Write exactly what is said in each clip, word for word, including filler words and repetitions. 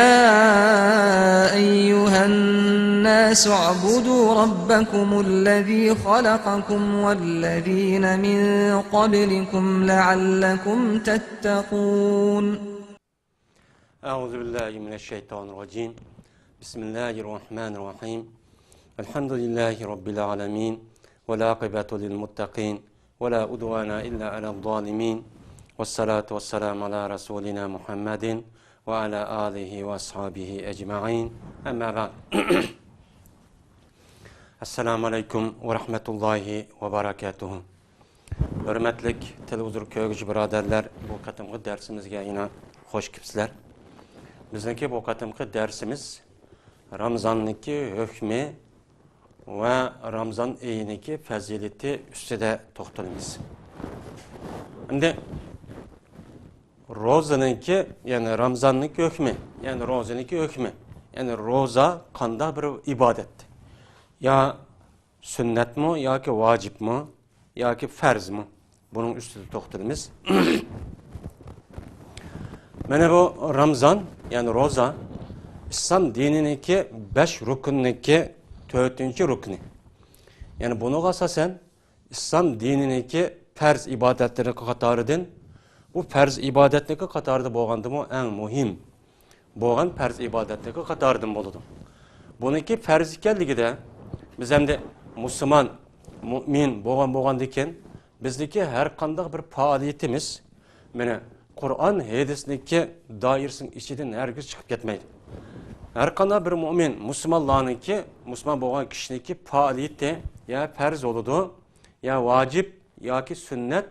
يا أيها الناس اعبدوا ربكم الذي خلقكم والذين من قبلكم لعلكم تتقون. أعوذ بالله من الشيطان الرجيم. بسم الله الرحمن الرحيم. الحمد لله رب العالمين. والعاقبة للمتقين. ولا عدوان إلا على الظالمين. والصلاة والسلام على رسولنا محمد وعلى آله وأصحابه أجمعين. أما بعد. السلام عليكم ورحمة الله وبركاته. ھۆرمەتلىك تېلېۋىزور كۆرگۈچى بۇرادەرلەر، بۇ قېتىمقى دەرسىمىزگە يەنە خوش كېلىپسىلەر. بىزنىڭكى بۇ قېتىمقى دەرسىمىز رامزاننىڭكى ھۆكمى ۋە رامزان ئېيىنىڭكى پەزىلىتى ئۈستىدە توختىلىمىز. ئەمدى روزىنىڭكى، يەنى رامزاننىڭكى ھۆكمى، يەنى روزىنىڭكى ھۆكمى، يەنى روزا قانداق بىر ئىبادەت؟ يا سۈننەتمۇ ياكى ۋاجىپمۇ ياكى پەرزمۇ؟ بۇنىڭ ئۈستىدە توختىلىمىز. مانا بۇ رامزان، يەنى روزا، ئىسلام دىنىنىڭكى بەش رۇكنىنىڭكى تۆتىنچى رۇكنى. يەنى بۇنىڭغا ئاساسەن، ئىسلام دىنىنىڭكى پەرز ئىبادەتلىرى قاتارىدىن، بۇ پەرز ئىبادەتنىڭكى قاتارىدا بولغاندىمۇ ئەڭ مۇھىم بولغان پەرز ئىبادەتنىڭكى قاتارىدىن بولىدۇ. بۇنىڭكى پەرز ئىكەنلىكىدە، بىز ئەمدى مۇسۇلمان، مۇئمىن بولغان بولغاندىكىن، بىزنىڭكى ھەر قانداق بىر پائالىيىتىمىز، مانا، قۇرئان، ھەدىسنىڭكى دائىرىسىنىڭ ئىچىدىن ھەرگىز چىقىپ كەتمەيدۇ. ھەر قانداق بىر مۇئمىن، مۇسۇلمانلارنىڭكى، مۇسۇلمان بولغان كىشىنىڭكى پائالىيىتى يا پەرز بولىدۇ، يا ۋاجىپ، ياكى سۈننەت،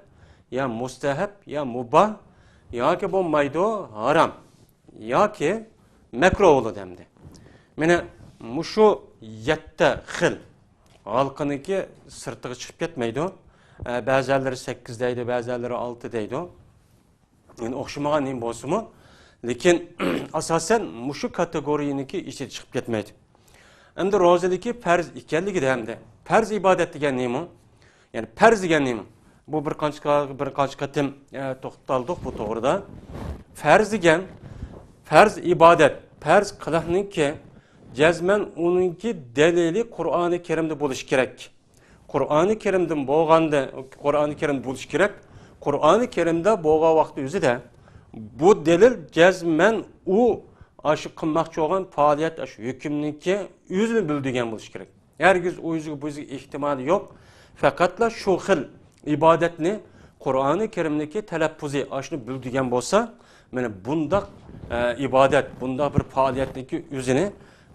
يا مۇستەھەب، يا مۇباھ، ياكى بولمايدۇ، ھارام، ياكى مەكرۇھ بولىدۇ ئەمدى. مانا مۇشۇ يەتتە خىل ھالقىنىڭكى سىرتىغا چىقىپ كەتمەيدۇ. ئە، بەزەنلىرى سەككىز دەيدۇ، بەزەنلىرى ئالتە دەيدۇ. يەنى ئوخشىمىغان نېمە بولسىمۇ، لېكىن ئاساسەن مۇشۇ كاتېگورىيىنىڭكى ئىچىدە چىقىپ كەتمەيدۇ. ئەمدى روزىنىڭكى پەرز ئىكەنلىكىدە ئەمدى پەرز ئىبادەت دېگەن نېمە؟ يەنى پەرز دېگەن نېمە؟ بۇ بىر قانچە، بىر قانچە قېتىم، ئە، توختالدۇق بۇ توغرىدا. پەرز دېگەن، پەرز ئىبادەت، پەرز قىلىقنىڭكى جەزمەن ئۇنىڭكى دەلىلى قۇرئانى كەرىمدە بولۇشى كېرەك. قۇرئانى كەرىمدىن بولغاندا، قۇرئانى كەرىم بولۇشى كېرەك. قۇرئانى كەرىمدە بولغان ۋاقتى ئۆزىدە بۇ دەلىل جەزمەن ئۇ ئاشۇ قىلماقچى بولغان پائالىيەت، ئاشۇ ھۆكۈمنىڭكى ئۆزىنى بىلدۈرگەن بولۇشى كېرەك. ھەرگىز ئۇ يۈزىگە، بۇ يۈزىگە ئېھتىمالى يوق. پەقەتلا شۇ خىل ئىبادەتنى قۇرئانى كەرىمدىكى تەلەپپۇزى ئاشۇنى بىلدۈرگەن بولسا، مانا بۇنداق، ئە، ئىبادەت، بۇنداق بىر پائالىيەتنىڭكى ئۆزىنى،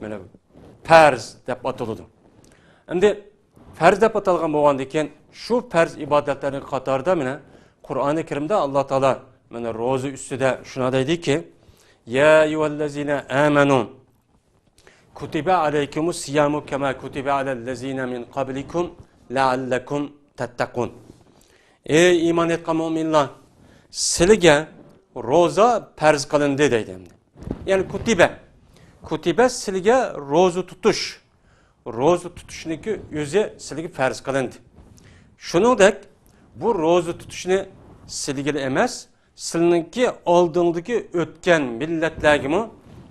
مانا، پەرز دەپ ئاتىلىدۇ. ئەمدى پەرز دەپ ئاتالغان بولغاندىكىن، شۇ پەرز ئىبادەتلەرنىڭ قاتارىدا مانا قۇرئانى كەرىمدە ئاللا تائالا مانا روزا ئۈستىدە شۇنداق دەيدىكى، يا ئەييۇھەللەزىنە ئامەنۇ كۇتىبە ئەلەيكۇمۇس سىيامۇ كەما كۇتىبە ئەلەللەزىنە مىن قەبلىكۇم لەئەللەكۇم تەتتەقۇن. ئەي ئىمان ئېيتقان مۇئمىنلار، سىلىگە روزا پەرز قىلىندى دەيدۇ ئەمدى. يەنى كۇتىبە. كۇتىبە سىلىگە روزا تۇتۇش. روزا تۇتۇشنىڭكى ئۆزى سىلىگە پەرز قىلىندى. شۇنىڭدەك بۇ روزا تۇتۇشنى سىلىگىلا ئەمەس، سىلىنىڭكى ئالدىڭدىكى ئۆتكەن مىللەتلەرگىمۇ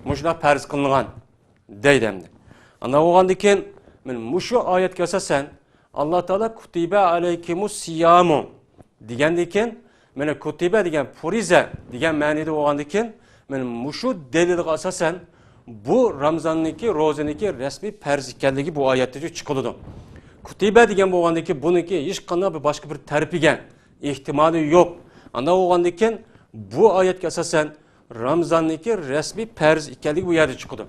مۇشۇنداق پەرز قىلىنغان دەيدۇ ئەمدى. ئانداق بولغاندىكىن، مانا مۇشۇ ئايەتكە ئاساسەن، ئاللا تائالا كۇتىبە ئەلەيكۇمۇس سىيامۇ دېگەندىكىن، مانا كۇتىبە دېگەن پۇرىزە دېگەن مەنىدە بولغاندىكىن، مانا مۇشۇ دەلىلگە ئاساسەن، بۇ رامزاننىڭكى، روزىنىڭكى رەسمىي پەرز ئىكەنلىكى بۇ ئايەتتىن چىقىلىدۇ. كۇتىبە دېگەن بولغاندىكىن، بۇنىڭكى ھېچقانداق بىر باشقا بىر تەرىپىگە ئېھتىمالى يوق. ئانداق بولغاندىكىن، بۇ ئايەتكە ئاساسەن، رامزاننىڭكى رەسمىي پەرز ئىكەنلىكى بۇ يەردە چىقىدۇ.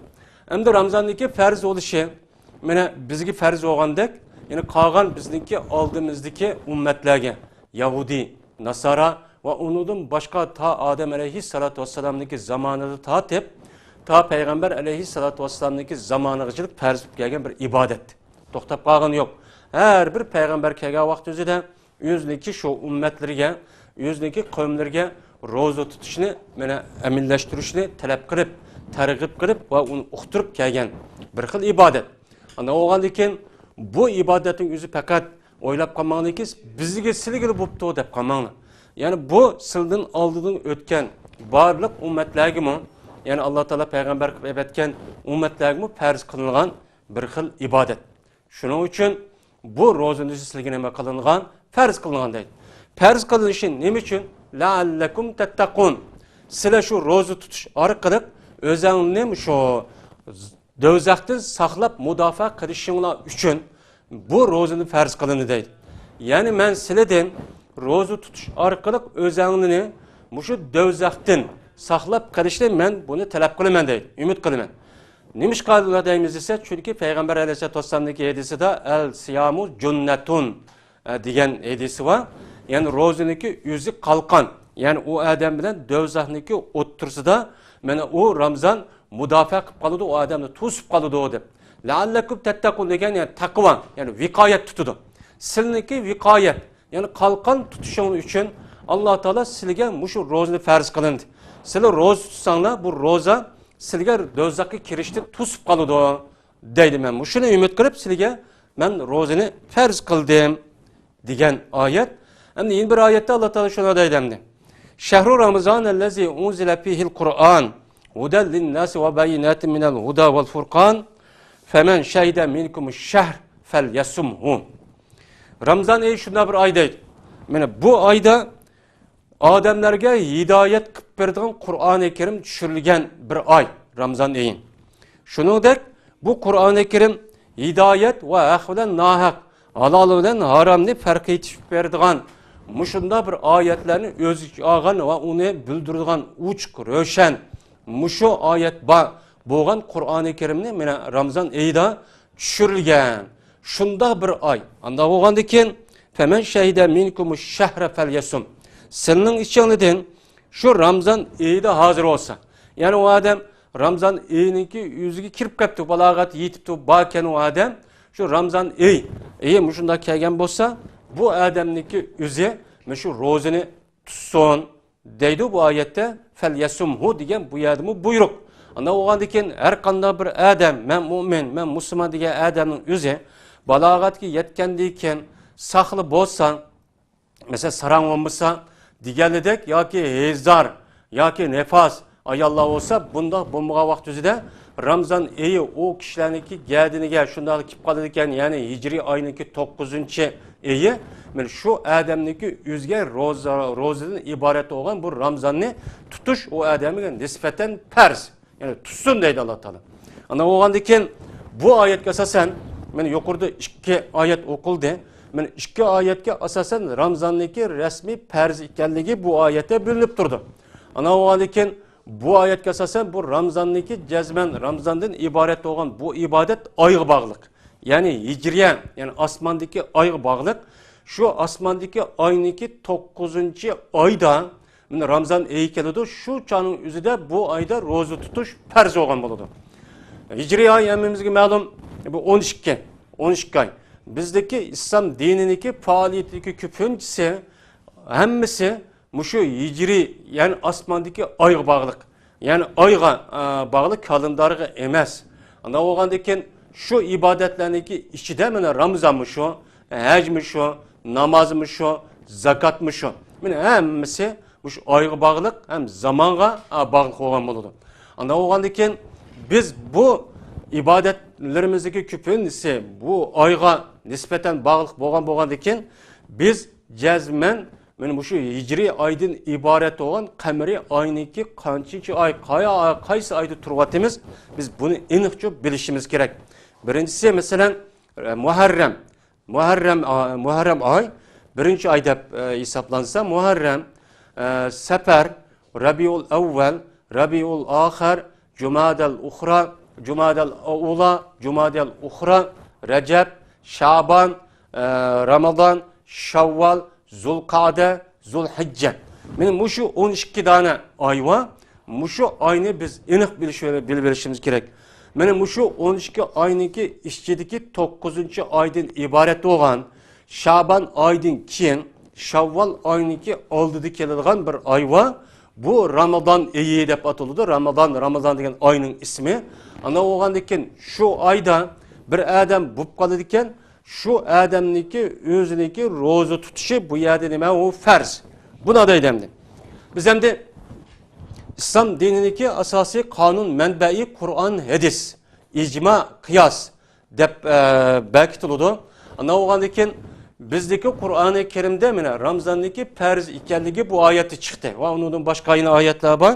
ئەمدى رامزاننىڭكى پەرز بولۇشى، مانا بىزگە پەرز بولغاندەك، يەنى قالغان بىزنىڭكى ئالدىمىزدىكى ئۈممەتلەرگە، يەھۇدىي، ناسارا ۋە ئۇنىڭدىن باشقا تا ئادەم ئەلەيھىسسالاتۇ ۋەسسالامنىڭكى زامانىدا تارتىپ، تا پەيغەمبەر ئەلەيھىسسالاتۇ ۋەسسالامنىڭكى زامانىغىچىلىك پەرز بولۇپ كەلگەن بىر ئىبادەت. توختاپ قالغىنى يوق. ھەر بىر پەيغەمبەر كەلگەن ۋاقىت ئۆزىدە ئۆزىنىڭكى شۇ ئۈممەتلىرىگە، ئۆزىنىڭكى قەۋملىرىگە روزا تۇتۇشنى، مانا، ئەمەلىيلەشتۈرۈشنى تەلەپ قىلىپ، تەرغىب قىلىپ ۋە ئۇنى ئۇقتۇرۇپ كەلگەن بىر خىل ئىبادەت. ئانداق بولغاندىكىن، بۇ ئىبادەتنىڭ ئۆزى پەقەت ئويلاپ قالماڭلاركى، بىزگە، سىلىگىلا بوپتۇ دەپ قالماڭلار. يەنى بۇ سىلىدىن ئالدىدىن ئۆتكەن بارلىق ئۈممەتلەرگىمۇ يەنى ئاللا تائالا پەيغەمبەر قىلىپ ئەۋەتكەن ئۈممەتلەرگىمۇ پەرز قىلىنغان بىر خىل ئىبادەت. شۇنىڭ ئۈچۈن بۇ روزىنى سىلىگە نېمە قىلىنغان؟ پەرز قىلىنغان دەيدۇ. پەرز قىلىنىشى نېمە ئۈچۈن؟ لەئەللەكۇم تەتتەقۇن. سىلەر شۇ روزا تۇتۇش ئارقىلىق ئۆزەڭنى شۇ دوزاختىن ساقلاپ مۇداپىئە قىلىشىڭلار ئۈچۈن بۇ روزىنى پەرز قىلىندى دەيدۇ. يەنى مەن سىلىدىن روزا تۇتۇش ئارقىلىق ئۆزەڭنى مۇشۇ دوزاختىن ساقلاپ قېلىشنى مەن بۇنى تەلەپ قىلىمەن دەيدۇ، ئۈمىد قىلىمەن. نېمىشقا ئۇنداق دەيمىز دېسە، چۈنكى پەيغەمبەر ئەلەيھىسسالاتۇ ۋەسسالامنىڭكى ھەدىسىدە، ئەل سىيامۇ جۇننەتۇن، ئە، دېگەن ھەدىسى بار. يەنى روزىنىڭكى ئۆزى قالقان. يەنى ئۇ ئادەم بىلەن دوزاخنىڭكى ئوتتۇرىسىدا، مانا ئۇ رامزان مۇداپىئە قىلىپ قالىدۇ، ئۇ ئادەمنى توسۇپ قالىدۇ دەپ. لەئەللەكۇم تەتتەقۇن دېگەن، يەنى تەقۋا، يەنى ۋىقايەت تۇتىدۇ. سىلىنىڭكى ۋىقايەت، يەنى قالقان تۇتۇشۇڭ ئۈچۈن ئاللا تائالا سىلىگە مۇشۇ روزىنى پەرز قىلىندى. سىلى روزا تۇتساڭلار، بۇ روزا سىلىگە دوزاخقا كىرىشتىن توسۇپ قالىدۇ. دەيدۇ، مەن مۇشۇنى ئۈمىد قىلىپ سىلىگە مەن روزىنى پەرز قىلدىم دېگەن ئايەت. ئەمدى يەنە بىر ئايەتتە ئاللا تائالا شۇنى دەيدۇ ئەمدى. شەھرۇ رامزان ئەللەزى ئۇنزىلە فىھىل قۇرئان ھۇدەل لىنناسى ۋە بەييىناتىن مىنەل ھۇدا ۋەل فۇرقان فەمەن شەھىدە مىنكۇمۇش شەھر فەليەسۇمھۇ. رامزان ئېيى شۇنداق بىر ئاي دەيدۇ. مانا بۇ ئايدا ئادەملەرگە ھىدايەت قىلىپ بېرىدىغان قۇرئانى كەرىم چۈشۈرۈلگەن بىر ئاي، رامزان ئېيى. شۇنىڭدەك بۇ قۇرئانى كەرىم ھىدايەت ۋە ھەق بىلەن ناھەق، ھالال بىلەن ھارامنى پەرق ئېتىپ بېرىدىغان مۇشۇنداق بىر ئايەتلەرنى ئۆز ئىچىگە ئالغان ۋە ئۇنى بىلدۈرىدىغان ئوچۇق، روشەن مۇشۇ ئايەت بار بولغان قۇرئانى كەرىمنى مانا رامزان ئېيىدا چۈشۈرۈلگەن شۇنداق بىر ئاي. ئانداق بولغاندىكىن، فەمەن شەھىدە مىنكۇمۇش شەھرە فەليەسۇم. سىلىنىڭ ئىچىڭلىدىن شۇ رامزان ئېيىدا ھازىر بولسا، يەنى ئۇ ئادەم رامزان ئېيىنىڭكى ئۆزىگە كىرىپ كەپتۇ، بالاغەت يېتىپتۇ، باركەن ئۇ ئادەم، شۇ رامزان ئېي، ئېيى مۇشۇنداق كەلگەن بولسا، بۇ ئادەمنىڭكى ئۆزى مۇشۇ روزىنى تۇتسۇن دەيدۇ بۇ ئايەتتە. فەليەسۇمھۇ دېگەن بۇ يەردىمۇ بۇيرۇق. ئانداق بولغاندىكىن، ھەر قانداق بىر ئادەم، مەن مۇئمىن، مەن مۇسۇلمان دېگەن ئادەمنىڭ ئۆزى بالاغەتكە يەتكەندىن كېيىن ساقلى بولسا، مەسىلەن، ساراڭ بولمىسا دېگەنىدەك، ياكى ھېزار ياكى نىفاس ئاياللار بولسا، بۇنداق بولمىغان ۋاقىت ئۆزىدە رامزان ئېيى ئۇ كىشىلەرنىڭكى گەدىنىگە شۇنداق كېلىپ قالىدىكەن، يەنى ھىجرىي ئاينىڭكى توققۇزىنچى ئېيى، مانا شۇ ئادەمنىڭكى ئۆزىگە روزا، روزىدىن ئىبارەت بولغان بۇ رامزاننى تۇتۇش ئۇ ئادەمگە نىسبەتەن پەرز. يەنى تۇتسۇن دەيدۇ ئاللا تائالا. ئانداق بولغاندىكىن، بۇ ئايەتكە ئاساسەن، مانا يۇقىرىدا ئىككى ئايەت ئوقۇلدى. مانا ئىككى ئايەتكە ئاساسەن رامزاننىڭكى رەسمىي پەرز ئىكەنلىكى بۇ ئايەتتە بىلىنىپ تۇرىدۇ. ئانداق بولغاندىكىن، بۇ ئايەتكە ئاساسەن بۇ رامزاننىڭكى جەزمەن رامزاندىن ئىبارەت بولغان بۇ ئىبادەت ئايغا باغلىق. يەنى ھىجرىيە، يەنى ئاسماندىكى ئايغا باغلىق. شۇ ئاسماندىكى ئاينىڭكى توققۇزىنچى ئايدا، مانا رامزان ئېيى كېلىدۇ. شۇ چاغنىڭ ئۆزىدە بۇ ئايدا روزا تۇتۇش پەرز بولغان بولىدۇ. ھىجرىي ئاي ھەممىمىزگە مەلۇم، بۇ ئون ئىككى، ئون ئىككى ئاي. بىزدىكى ئىسلام دىنىنىڭكى پائالىيىتىدىكى كۆپىنچىسى، ھەممىسى مۇشۇ ھىجرىي، يەنى ئاسماندىكى ئايغا باغلىق، يەنى ئايغا، ئا، باغلىق، كالېندارغا ئەمەس. ئانداق بولغاندىكىن، شۇ ئىبادەتلەرنىڭكى ئىچىدە مانا رامزانمۇ شۇ، ھەجمۇ شۇ، نامازمۇ شۇ، زاكاتمۇ شۇ. مانا ھەممىسى مۇشۇ ئايغا باغلىق ھەم زامانغا، ئا، باغلىق بولغان بولىدۇ. ئانداق بولغاندىكىن، بىز بۇ ئىبادەتلىرىمىزدىكى كۆپىنچىسى بۇ ئايغا نىسبەتەن باغلىق بولغان بولغاندىكىن، بىز جەزمەن مانا مۇشۇ ھىجرىي ئايدىن ئىبارەت بولغان قەمەرىي ئاينىڭكى قانچىنچى ئاي، قايا-، قايسى ئايدا تۇرۇۋاتىمىز، بىز بۇنى ئېنىقچە بىلىشىمىز كېرەك. بىرىنچىسى، مەسىلەن، مۇھەررەم. مۇھەررەم، مۇھەررەم ئاي بىرىنچى ئاي دەپ، ئە، ھېسابلانسا، مۇھەررەم، ئە، سەپەر، رەبىئۇل ئەۋۋەل، رەبىئۇل ئاخىر، جۇمادەل ئۇخرا، جۇمادەل ئۇلا، جۇمادەل ئۇخرا، رەجەب، شابان، ئە، رامازان، شاۋۋال، زۇلقەدە، زۇلھىججە. مانا مۇشۇ ئون ئىككى دانە ئاي بار. مۇشۇ ئاينى بىز ئېنىق بىلىش، بىلىپ ئېلىشىمىز كېرەك. مانا مۇشۇ ئون ئىككى ئاينىڭكى ئىچىدىكى توققۇزىنچى ئايدىن ئىبارەت بولغان شابان ئايدىن كېيىن شاۋۋال ئاينىڭكى ئالدىدا كېلىدىغان بىر ئاي بار. بۇ رامازان ئېيى دەپ ئاتىلىدۇ. رامازان، رامازان دېگەن ئاينىڭ ئىسمى. ئانا بولغاندىن كېيىن شۇ ئايدا بىر ئادەم بولۇپ قالىدىكەن، شۇ ئادەمنىڭكى ئۆزىنىڭكى روزا تۇتۇشى بۇ يەردە نېمە؟ ئۇ پەرز. بۇنى دەيدۇ ئەمدى. بىز ئەمدى ئىسلام دىنىنىڭكى ئاساسىي قانۇن مەنبەئى قۇرئان، ھەدىس، ئىجما، قىياس دەپ، ئە، بەكىتىلىدۇ. ئانداق بولغاندىن كېيىن بىزدىكى قۇرئانى كەرىمدە مانا رامزاندىكى پەرز ئىكەنلىكى بۇ ئايەتتە چىقتى ۋە ئۇنىڭدىن باشقا يەنە ئايەتلەر بار.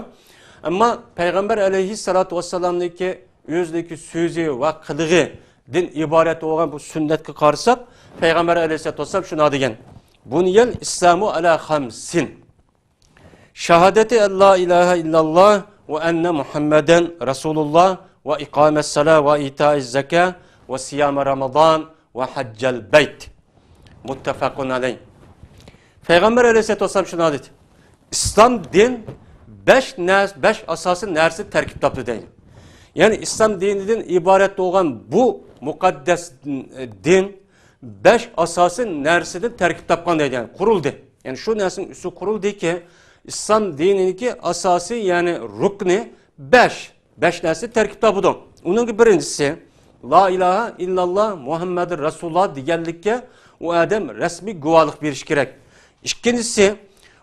ئەمما پەيغەمبەر ئەلەيھىسسالاتۇ ۋەسسالامنىڭكى ئۆزىدىكى سۆزى ۋە قىلىقىدىن ئىبارەت بولغان بۇ سۈننەتكە قارىساق، پەيغەمبەر ئەلەيھىسسالاتۇ ۋەسسالام شۇنداق دېگەن: بۇنىيەل ئىسلامۇ ئەلا خەمسىن. شاھادەتى ئەللا ئىلاھە ئىللاللا ۋە ئەننە مۇھەممەدەن رەسۇلۇللا ۋە ئىقامەسسالا ۋە ئىتائىز زەكا ۋە سىيامە رامازان ۋە ھەججەل بەيت. مۇتتەفەقۇن ئەلەيھ. پەيغەمبەر ئەلەيھىسسالاتۇ ۋەسسالام شۇنداق دېدى: ئىسلام دىن بەش نەرس-، بەش ئاساسىي نەرسىدىن تەركىب تاپتى دەيدۇ. يەنى ئىسلام دىنىدىن ئىبارەت بولغان بۇ مۇقەددەس دىن بەش ئاساسىي نەرسىدىن تەركىب تاپقان دەيدۇ، يەنى قۇرۇلدى. يەنى شۇ نەرسىنىڭ ئۈستىگە قۇرۇلدىكى، ئىسلام دىنىنىڭكى ئاساسىي، يەنى رۇكنى بەش، بەش نەرسە تەركىب تاپىدۇ. ئۇنىڭ بىرىنچىسى، لا ئىلاھە ئىللاللا مۇھەممەدۇر رەسۇلۇللا دېگەنلىككە ئۇ ئادەم رەسمىي گۇۋاھلىق بېرىشى كېرەك. ئىككىنچىسى،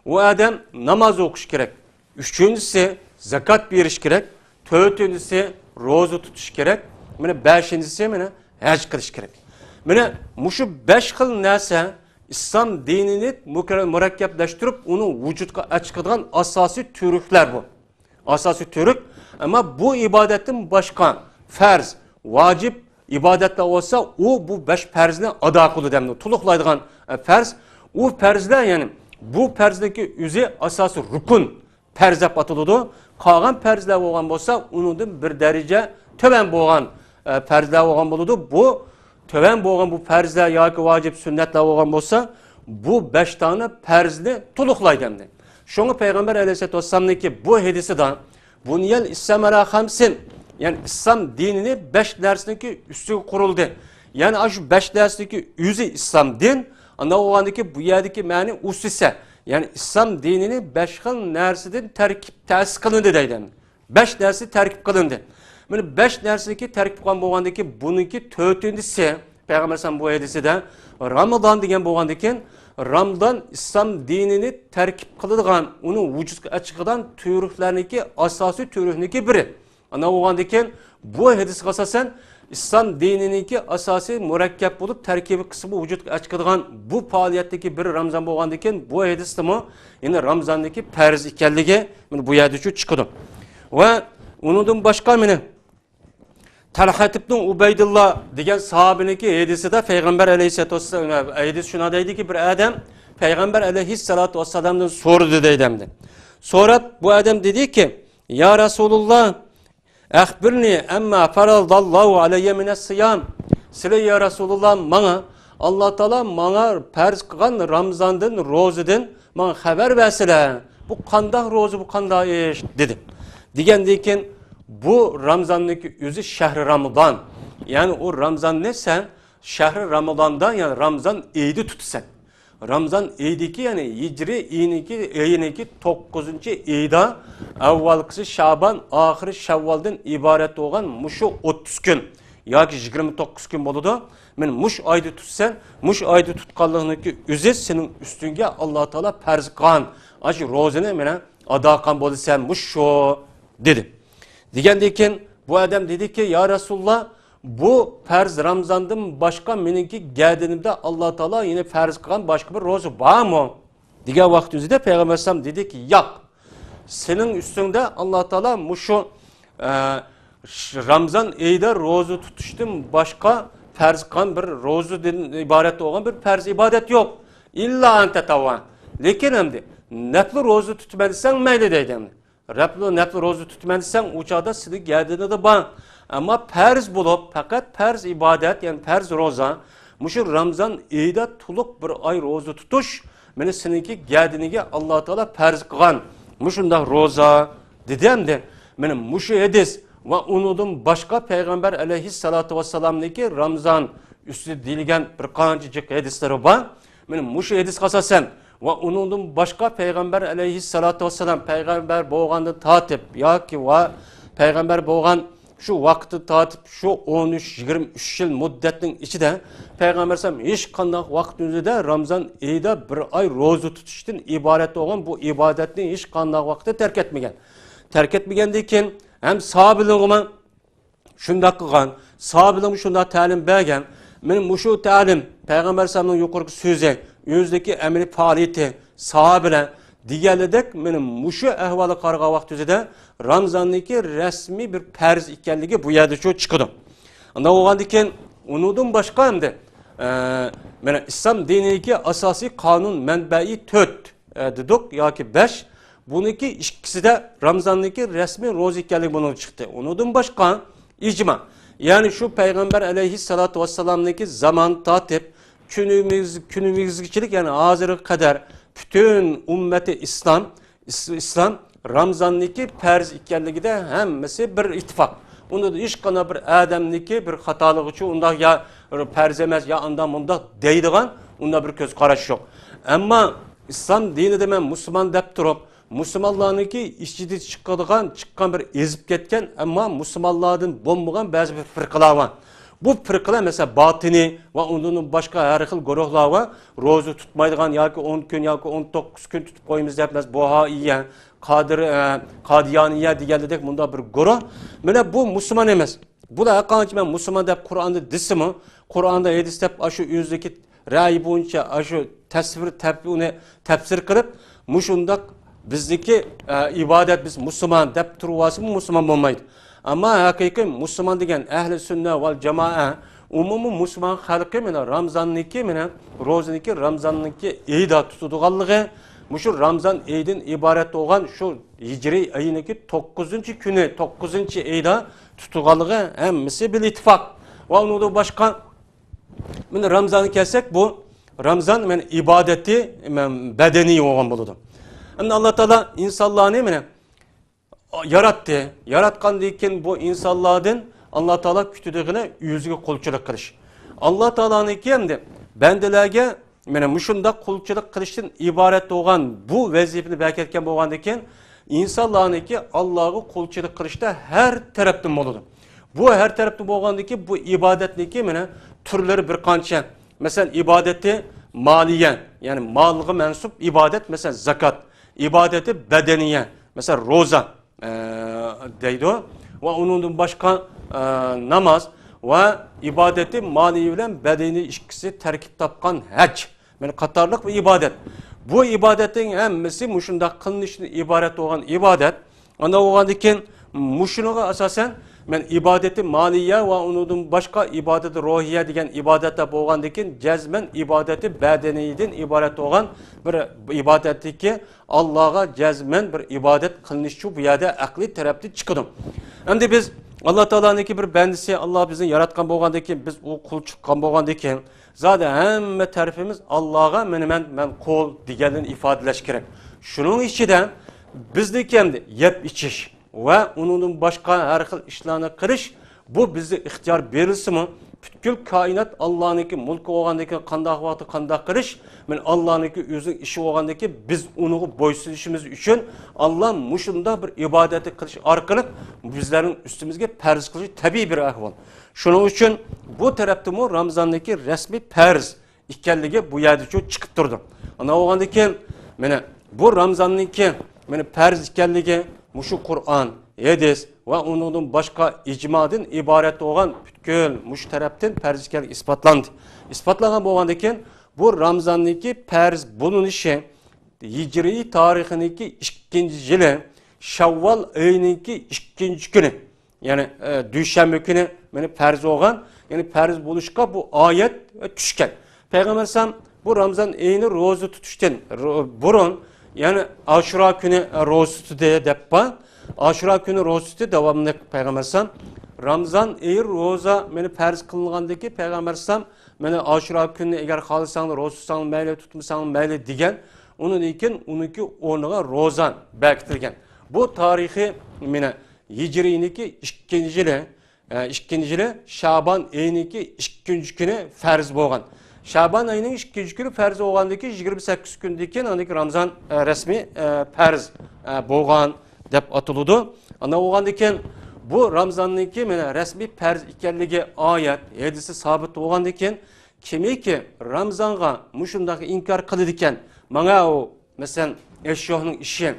ئۇ ئادەم ناماز ئوقۇشى كېرەك. ئۈچىنچىسى، زاكات بېرىش كېرەك. تۆتىنچىسى، روزا تۇتۇش كېرەك. مانا بەشىنچىسى، مانا ھەج قىلىش كېرەك. مانا مۇشۇ بەش خىل نەرسە ئىسلام دىنىنى مۇكە-، مۇرەككەپلەشتۈرۈپ، ئۇنىڭ ۋۇجۇدقا ئەچىقىدىغان ئاساسىي تۈۋرۈكلەر بۇ. ئاساسىي تۈۋرۈك. ئەمما بۇ ئىبادەتتىن باشقا پەرز، ۋاجىپ ئىبادەتلەر بولسا، ئۇ بۇ بەش پەرزنى ئادا قىلىدۇ دەمدۇ. تولۇقلايدىغان، ئە، پەرز. ئۇ پەرزلەر، يەنى بۇ پەرزنىڭكى ئۆزى ئاساسىي رۇكۇن پەرز دەپ ئاتىلىدۇ. قالغان پەرزلەر بولغان بولسا، ئۇنىڭدىن بىر دەرىجە تۆۋەن بولغان، ئە، پەرزلەر بولغان بولىدۇ. بۇ تۆۋەن بولغان بۇ پەرزلەر ياكى ۋاجىپ سۈننەتلەر بولغان بولسا، بۇ بەش دانە پەرزنى تولۇقلايدۇ ئەمدى. شۇڭا پەيغەمبەر ئەلەيھىسسالاتۇ ۋەسسالامنىڭكى بۇ ھەدىسىدا، بۇنىيەل ئىسلام ئەلا خەمسىن، يەنى ئىسلام دىنىنى بەش نەرسىنىڭكى ئۈستىگە قۇرۇلدى. يەنى ئاشۇ بەش نەرسىنىڭكى ئۆزى ئىسلام دىن. ئانداق بولغاندىكى بۇ يەردىكى مەنى ئۇسسىسە، يەنى ئىسلام دىنىنى بەش خىل نەرسىدىن تەركىب، تەسىس قىلىندى دەيدۇ. بەش نەرسە تەركىب قىلىندى. مانا بەش نەرسىدىكى تەركىب قىلغان بولغاندىكى بۇنىڭكى تۆتىنچىسى، پەيغەمبەر ئەلەيھىسسالام بۇ ھەدىسىدە رامىزان دېگەن بولغاندىكىن، رامىزان ئىسلام دىنىنى تەركىب قىلىدىغان، ئۇنىڭ ۋۇجۇدقا ئەچىقىدىغان تۈۋرۈكلەرنىڭكى ئاساسىي تۈۋرۈكنىڭكى بىرى. ئانا بولغاندىكىن، بۇ ھەدىسكە ئاساسەن، ئىسلام دىنىنىڭكى ئاساسىي مۇرەككەپ بولۇپ، تەركىبىي قىسمى ۋۇجۇدقا ئەچىقىدىغان بۇ پائالىيەتتىكى بىر رامىزان بولغاندىكىن، بۇ ھەدىستىمۇ يەنە رامىزاندىكى پەرز ئىكەنلىكى مانا بۇ يەردىچۇ چىقىدۇ. ۋە ئۇنىڭدىن باشقا مانا تەلھەت ئىبنى ئۇبەيدۇللا دېگەن ساھابىنىڭكى ھەدىسىدە پەيغەمبەر ئەلەيھىسسالاتۇ ۋەسسالام، ھەدىس شۇنداق دەيدىكى، بىر ئادەم پەيغەمبەر ئەلەيھىسسالاتۇ ۋەسسالامدىن سورىدى دەيدۇ ئەمدى. سوراپ، بۇ ئادەم دېدىكى، يا رەسۇلۇللا، ئەخبىرنى ئەمما فەرەزەللاھۇ ئەلەييە مىنەس سىيام. سىلەر، يا رەسۇلۇللا، ماڭا، ئاللا تائالا ماڭا پەرز قىلغان رامىزاندىن، روزىدىن ماڭا خەۋەر بەرسىلە، بۇ قانداق روزا، بۇ قانداق ئىش؟ دېدى. دېگەندىن كېيىن، بۇ رامىزاننىڭكى ئۆزى شەھرى رامىزان. يەنى ئۇ رامىزاننى سەن شەھرى رامىزاندا، يەنى رامىزان ئېيىدا تۇتىسەن. رامىزان ئېيىدىكى، يەنى ھىجرىي ئېيىنىڭكى، ئېيىنىڭكى توققۇزىنچى ئېيىدا، ئەۋۋەلكىسى شابان، ئاخىرى شەۋۋالدىن ئىبارەت بولغان مۇشۇ ئوتتۇز كۈن ياكى يىگىرمە توققۇز كۈن بولىدۇ. مانا مۇشۇ ئايدا تۇتسەن، مۇشۇ ئايدا تۇتقانلىقنىڭكى ئۆزى سېنىڭ ئۈستۈڭگە ئاللا تائالا پەرز قىلغان ئاشۇ روزىنى مانا ئادا قىلغان بولىسەن، مۇشۇ، دېدى. دېگەندىن كېيىن بۇ ئادەم دېدىكى، يا رەسۇلۇللا، بۇ پەرز رامىزاندىن باشقا مېنىڭكى گەدىنىمدە ئاللا تائالا يەنە پەرز قىلغان باشقا بىر روزا بارمۇ؟ دېگەن ۋاقتىمىزدا پەيغەمبەر ئەلەيھىسسالام دېدىكى، ياق. سېنىڭ ئۈستۈڭدە ئاللا تائالا مۇشۇ، ئە، ش-، رامىزان ئېيىدا روزا تۇتۇشتىن باشقا پەرز قىلغان بىر روزىدىن ئىبارەت بولغان بىر پەرز ئىبادەت يوق. ئىللا ئەن تەتەۋۋا. لېكىن ئەمدى نەپلى روزا تۇتىمەن دېسەڭ مەيلى دەيدۇ ئەمدى. رەپلۇ، نەپلۇ روزا تۇتىمەن دېسەڭ، ئۇ چاغدا سېنىڭ گەدىنىدە بار. ئەمما پەرز بولۇپ، پەقەت پەرز ئىبادەت، يەنى پەرز روزا، مۇشۇ رامىزان ئېيىدا تولۇق بىر ئاي روزا تۇتۇش، مانا سېنىڭكى گەدىنىگە ئاللا تائالا پەرز قىلغان مۇشۇنداق روزا، دېدى ئەمدى. مانا مۇشۇ ھەدىس ۋە ئۇنىڭدىن باشقا پەيغەمبەر ئەلەيھىسسالاتۇ ۋەسسالامنىڭكى رامىزان ئۈستىدە دېيىلگەن بىر قانچىجىق ھەدىسلىرى بار. مانا مۇشۇ ھەدىسكە ئاساسەن ۋە ئۇنىڭدىن باشقا پەيغەمبەر ئەلەيھىسسالاتۇ ۋەسسالام پەيغەمبەر بولغاندىن تارتىپ ياكى ۋە پەيغەمبەر بولغان شۇ ۋاقىتتىن تارتىپ شۇ ئون ئۈچ، يىگىرمە ئۈچ يىل مۇددەتنىڭ ئىچىدە پەيغەمبەر ئەلەيھىسسالام ھېچقانداق ۋاقىت ئۆزىدە رامىزان ئېيىدا بىر ئاي روزا تۇتۇشتىن ئىبارەت بولغان بۇ ئىبادەتنى ھېچقانداق ۋاقىتتا تەرك ئەتمىگەن. تەرك ئەتمىگەندىن كېيىن ھەم ساھابىلىرىغىمۇ شۇنداق قىلغان، ساھابىلىرىمۇ شۇنداق تەلىم بەرگەن. مانا مۇشۇ تەلىم، پەيغەمبەر ئەلەيھىسسالامنىڭ يۇقىرىقى سۆزى، ئۆزىدىكى ئەمەلىي پائالىيىتى، ساھابىلەر دېگەنلىدەك، مانا مۇشۇ ئەھۋالغا قارىغان ۋاقتىمىزدا رامزاننىڭكى رەسمىي بىر پەرز ئىكەنلىكى بۇ يەردە شۇ چىقىدۇ. ئاندىن بولغاندىن كېيىن ئۇنىڭدىن باشقا ئەمدى، ئە، مانا ئىسلام دىنىدىكى ئاساسىي قانۇن مەنبەئى تۆت، ئە، دېدۇق ياكى بەش. بۇنىڭكى ئىككىسىدە رامزاننىڭكى رەسمىي روزا ئىكەنلىكى بۇنىڭ چىقتى. ئۇنىڭدىن باشقا ئىجما. يەنى شۇ پەيغەمبەر ئەلەيھىسسالاتۇ ۋەسسالامنىڭكى زامان تارتىپ كۈنىمىز-، كۈنىمىزگىچىلىك، يەنى ھازىرغا قەدەر پۈتۈن ئۈممىتى ئىسلام، ئىس-، ئىسلام رامزاننىڭكى پەرز ئىكەنلىكىدە ھەممىسى بىر ئىتتىپاق. ئۇندا ھېچقانداق بىر ئادەمنىڭكى بىر خاتالىقىچۇ ئۇنداق يا پەرز ئەمەس، يا ئانداق مۇنداق دەيدىغان ئۇنداق بىر كۆز قاراش يوق. ئەمما ئىسلام دىنىدا مەن مۇسۇلمان دەپ تۇرۇپ، مۇسۇلمانلارنىڭكى ئىچىدە چىقىدىغان، چىققان بىر ئېزىپ كەتكەن، ئەمما مۇسۇلمانلاردىن بولمىغان بەزى بىر پىرقىلار بار. بۇ پىرقىلار، مەسىلەن، باتىنىي ۋە ئۇندىن باشقا ھەر خىل گۇرۇھلار بار. روزا تۇتمايدىغان ياكى ئون كۈن ياكى ئون توققۇز كۈن تۇتۇپ قويىمىز دەپ، مەسىلەن، بوھائىيە، قادىر-، ئە، قادىيانىيە دېگەنلىدەك مۇنداق بىر گۇرۇھ. مانا بۇ مۇسۇلمان ئەمەس. بۇلار ھەرقانچە مەن مۇسۇلمان دەپ قۇرئاندا دېسىمۇ، قۇرئاندا ھەدىس دەپ ئاشۇ ئۆزىدىكى رەئيى بويىچە ئاشۇ تەسۋىر تەپ-، ئۇنى تەپسىر قىلىپ، مۇشۇنداق بىزنىڭكى، ئە، ئىبادەت، بىز مۇسۇلمان دەپ تۇرۇۋالسىمۇ مۇسۇلمان بولمايدۇ. ئەمما ھەقىقىي مۇسۇلمان دېگەن ئەھلى سۈننە ۋەل جامائە، ئومۇمىي مۇسۇلمان خەلقى مانا رامزاننىڭكى، مانا روزىنىڭكى، رامزاننىڭكى ئېيىدا تۇتىدىغانلىقى، مۇشۇ رامزان ئېيىدىن ئىبارەت بولغان شۇ ھىجرىي ئېيىنىڭكى توققۇزىنچى كۈنى، توققۇزىنچى ئېيىدا تۇتىدىغانلىقى ھەممىسى بىر ئىتتىپاق. ۋە ئۇنىڭدىن باشقا، مانا رامزانغا كەلسەك، بۇ رامزان مانا ئىبادىتى، مانا بەدەنىي بولغان بولىدۇ. ئەمدى ئاللا تائالا ئىنسانلارنى مانا ياراتتى. ياراتقاندىن كېيىن بۇ ئىنسانلاردىن ئاللا تائالا كۈتىدىغىنى ئۆزىگە قۇلچىلىق قىلىش. ئاللا تائالانىڭكى ئەمدى بەندىلەرگە مانا مۇشۇنداق قۇلچىلىق قىلىشتىن ئىبارەت بولغان بۇ ۋەزىپىنى بەركەتكەن بولغاندىن كېيىن، ئىنسانلارنىڭكى ئاللاغا قۇلچىلىق قىلىشتا ھەر تەرەپتىن بولىدۇ. بۇ ھەر تەرەپتىن بولغاندىن كېيىن، بۇ ئىبادەتنىڭكى مانا تۈرلىرى بىر قانچە. مەسىلەن، ئىبادەتى مالىيە، يەنى مالغا مەنسۇپ ئىبادەت، مەسىلەن، زاكات، ئىبادەتى بەدەنىيە، مەسىلەن، روزا، ئە، دەيدۇ. ۋە ئۇنىڭدىن باشقا، ئە، ناماز ۋە ئىبادەتى مالىيە بىلەن بەدىنى ئىككىسى تەركىب تاپقان ھەج، مانا قاتارلىق بىر ئىبادەت. بۇ ئىبادەتنىڭ ھەممىسى مۇشۇنداق قىلىنىشتىن ئىبارەت بولغان ئىبادەت. ئاندىن بولغاندىن كېيىن مۇشۇنىڭغا ئاساسەن مەن ئىبادىتى مالىيە ۋە ئۇنىڭدىن باشقا ئىبادىتى روھىيە دېگەن ئىبادەتلەر بولغاندىن كېيىن جەزمەن ئىبادىتى بەدەنىيدىن ئىبارەت بولغان بىر ئىبادەتتىكى ئاللاغا جەزمەن بىر ئىبادەت قىلىنىشچۇ بۇ يەردە ئەقلىي تەرەپتىن چىقىدۇ. ئەمدى بىز ئاللا تائالانىڭكى بىر بەندىسى، ئاللا بىزنى ياراتقان بولغاندىن كېيىن، بىز ئۇ قۇلچىلىق قىلغان بولغاندىن كېيىن، زادى ھەممە تەرىپىمىز ئاللاغا، مېنى مەن، مەن قۇل دېگەننى ئىپادىلەش كېرەك. شۇنىڭ ئىچىدە بىزنىڭكى ئەمدى يەپ ئىچىش ۋە ئۇنىڭدىن باشقا ھەر خىل ئىشلارنى قىلىش، بۇ بىزگە ئىختىيار بېرىلسىمۇ، پۈتكۈل كائىنات ئاللانىڭكى مۇلكى بولغاندىن كېيىن قانداق ۋاقىتتا قانداق قىلىش، مانا ئاللانىڭكى ئۆزىنىڭ ئىشى بولغاندىن كېيىن بىز ئۇنىڭغا بويسۇنۇشىمىز ئۈچۈن ئاللا مۇشۇنداق بىر ئىبادەتنى قىلىش ئارقىلىق بىزلەرنىڭ ئۈستىمىزگە پەرز قىلىشى تەبىئىي بىر ئەھۋال. شۇنىڭ ئۈچۈن بۇ تەرەپتىمۇ رامزاننىڭكى رەسمىي پەرز ئىكەنلىكى بۇ يەردىچۇ چىقىپ تۇرىدۇ. ئانداق بولغاندىن كېيىن، مانا بۇ رامزاننىڭكى، مانا پەرز ئىكەنلىكى مۇشۇ قۇرئان، ھەدىس ۋە ئۇنىڭدىن باشقا ئىجمادىن ئىبارەت بولغان پۈتكۈل مۇشۇ تەرەپتىن پەرز ئىكەنلىكى ئىسپاتلاندى. ئىسپاتلانغان بولغاندىن كېيىن، بۇ رامزاننىڭكى پەرز بولۇنۇشى ھىجرىي تارىخىنىڭكى ئىككىنچى يىلى شەۋۋال ئېيىنىڭكى ئىككىنچى كۈنى، يەنى، ئە، دۈشەنبە كۈنى مانا پەرز بولغان، يەنى پەرز بولۇشقا بۇ ئايەت، ئە، چۈشكەن. پەيغەمبەر ئەلەيھىسسالام بۇ رامزان ئېيىنى روزا تۇتۇشتىن رو-، بۇرۇن، يەنى ئاشۇرا كۈنى، ئە، روزا تۇتتى دەپ بار. ئاشۇرا كۈنى روزا تۇتتى داۋاملىق پەيغەمبەر ئەلەيھىسسالام. رامزان ئېيى روزا مانا پەرز قىلىنغاندىن كېيىن پەيغەمبەر ئەلەيھىسسالام مانا ئاشۇرا كۈنى ئەگەر خالىساڭلار روزا تۇتساڭلار مەيلى، تۇتمىساڭلار مەيلى دېگەن. ئۇنىڭدىن كېيىن ئۇنىڭكى ئورنىغا روزا بەكىتىلگەن. بۇ تارىخىي مانا ھىجرىينىڭكى ئىككىنچى يىلى، ئە، ئىككىنچى يىلى شابان ئېيىنىڭكى ئىككىنچى كۈنى پەرز بولغان. شابان ئېيىنىڭ ئىككىنچى كۈنى پەرز بولغاندىن كېيىن يىگىرمە سەككىز كۈندىن كېيىن ئاندىن كېيىن رامزان، ئە، رەسمىي، ئە، پەرز، ئە، بولغان دەپ ئاتىلىدۇ. ئانداق بولغاندىن كېيىن بۇ رامزاننىڭكى مانا رەسمىي پەرز ئىكەنلىكى ئايەت، ھەدىستە سابىت بولغاندىن كېيىن كىمكى رامزانغا مۇشۇنداق ئىنكار قىلىدىكەن، ماڭا ئۇ مەسىلەن، ئەششۇنىڭ ئىشى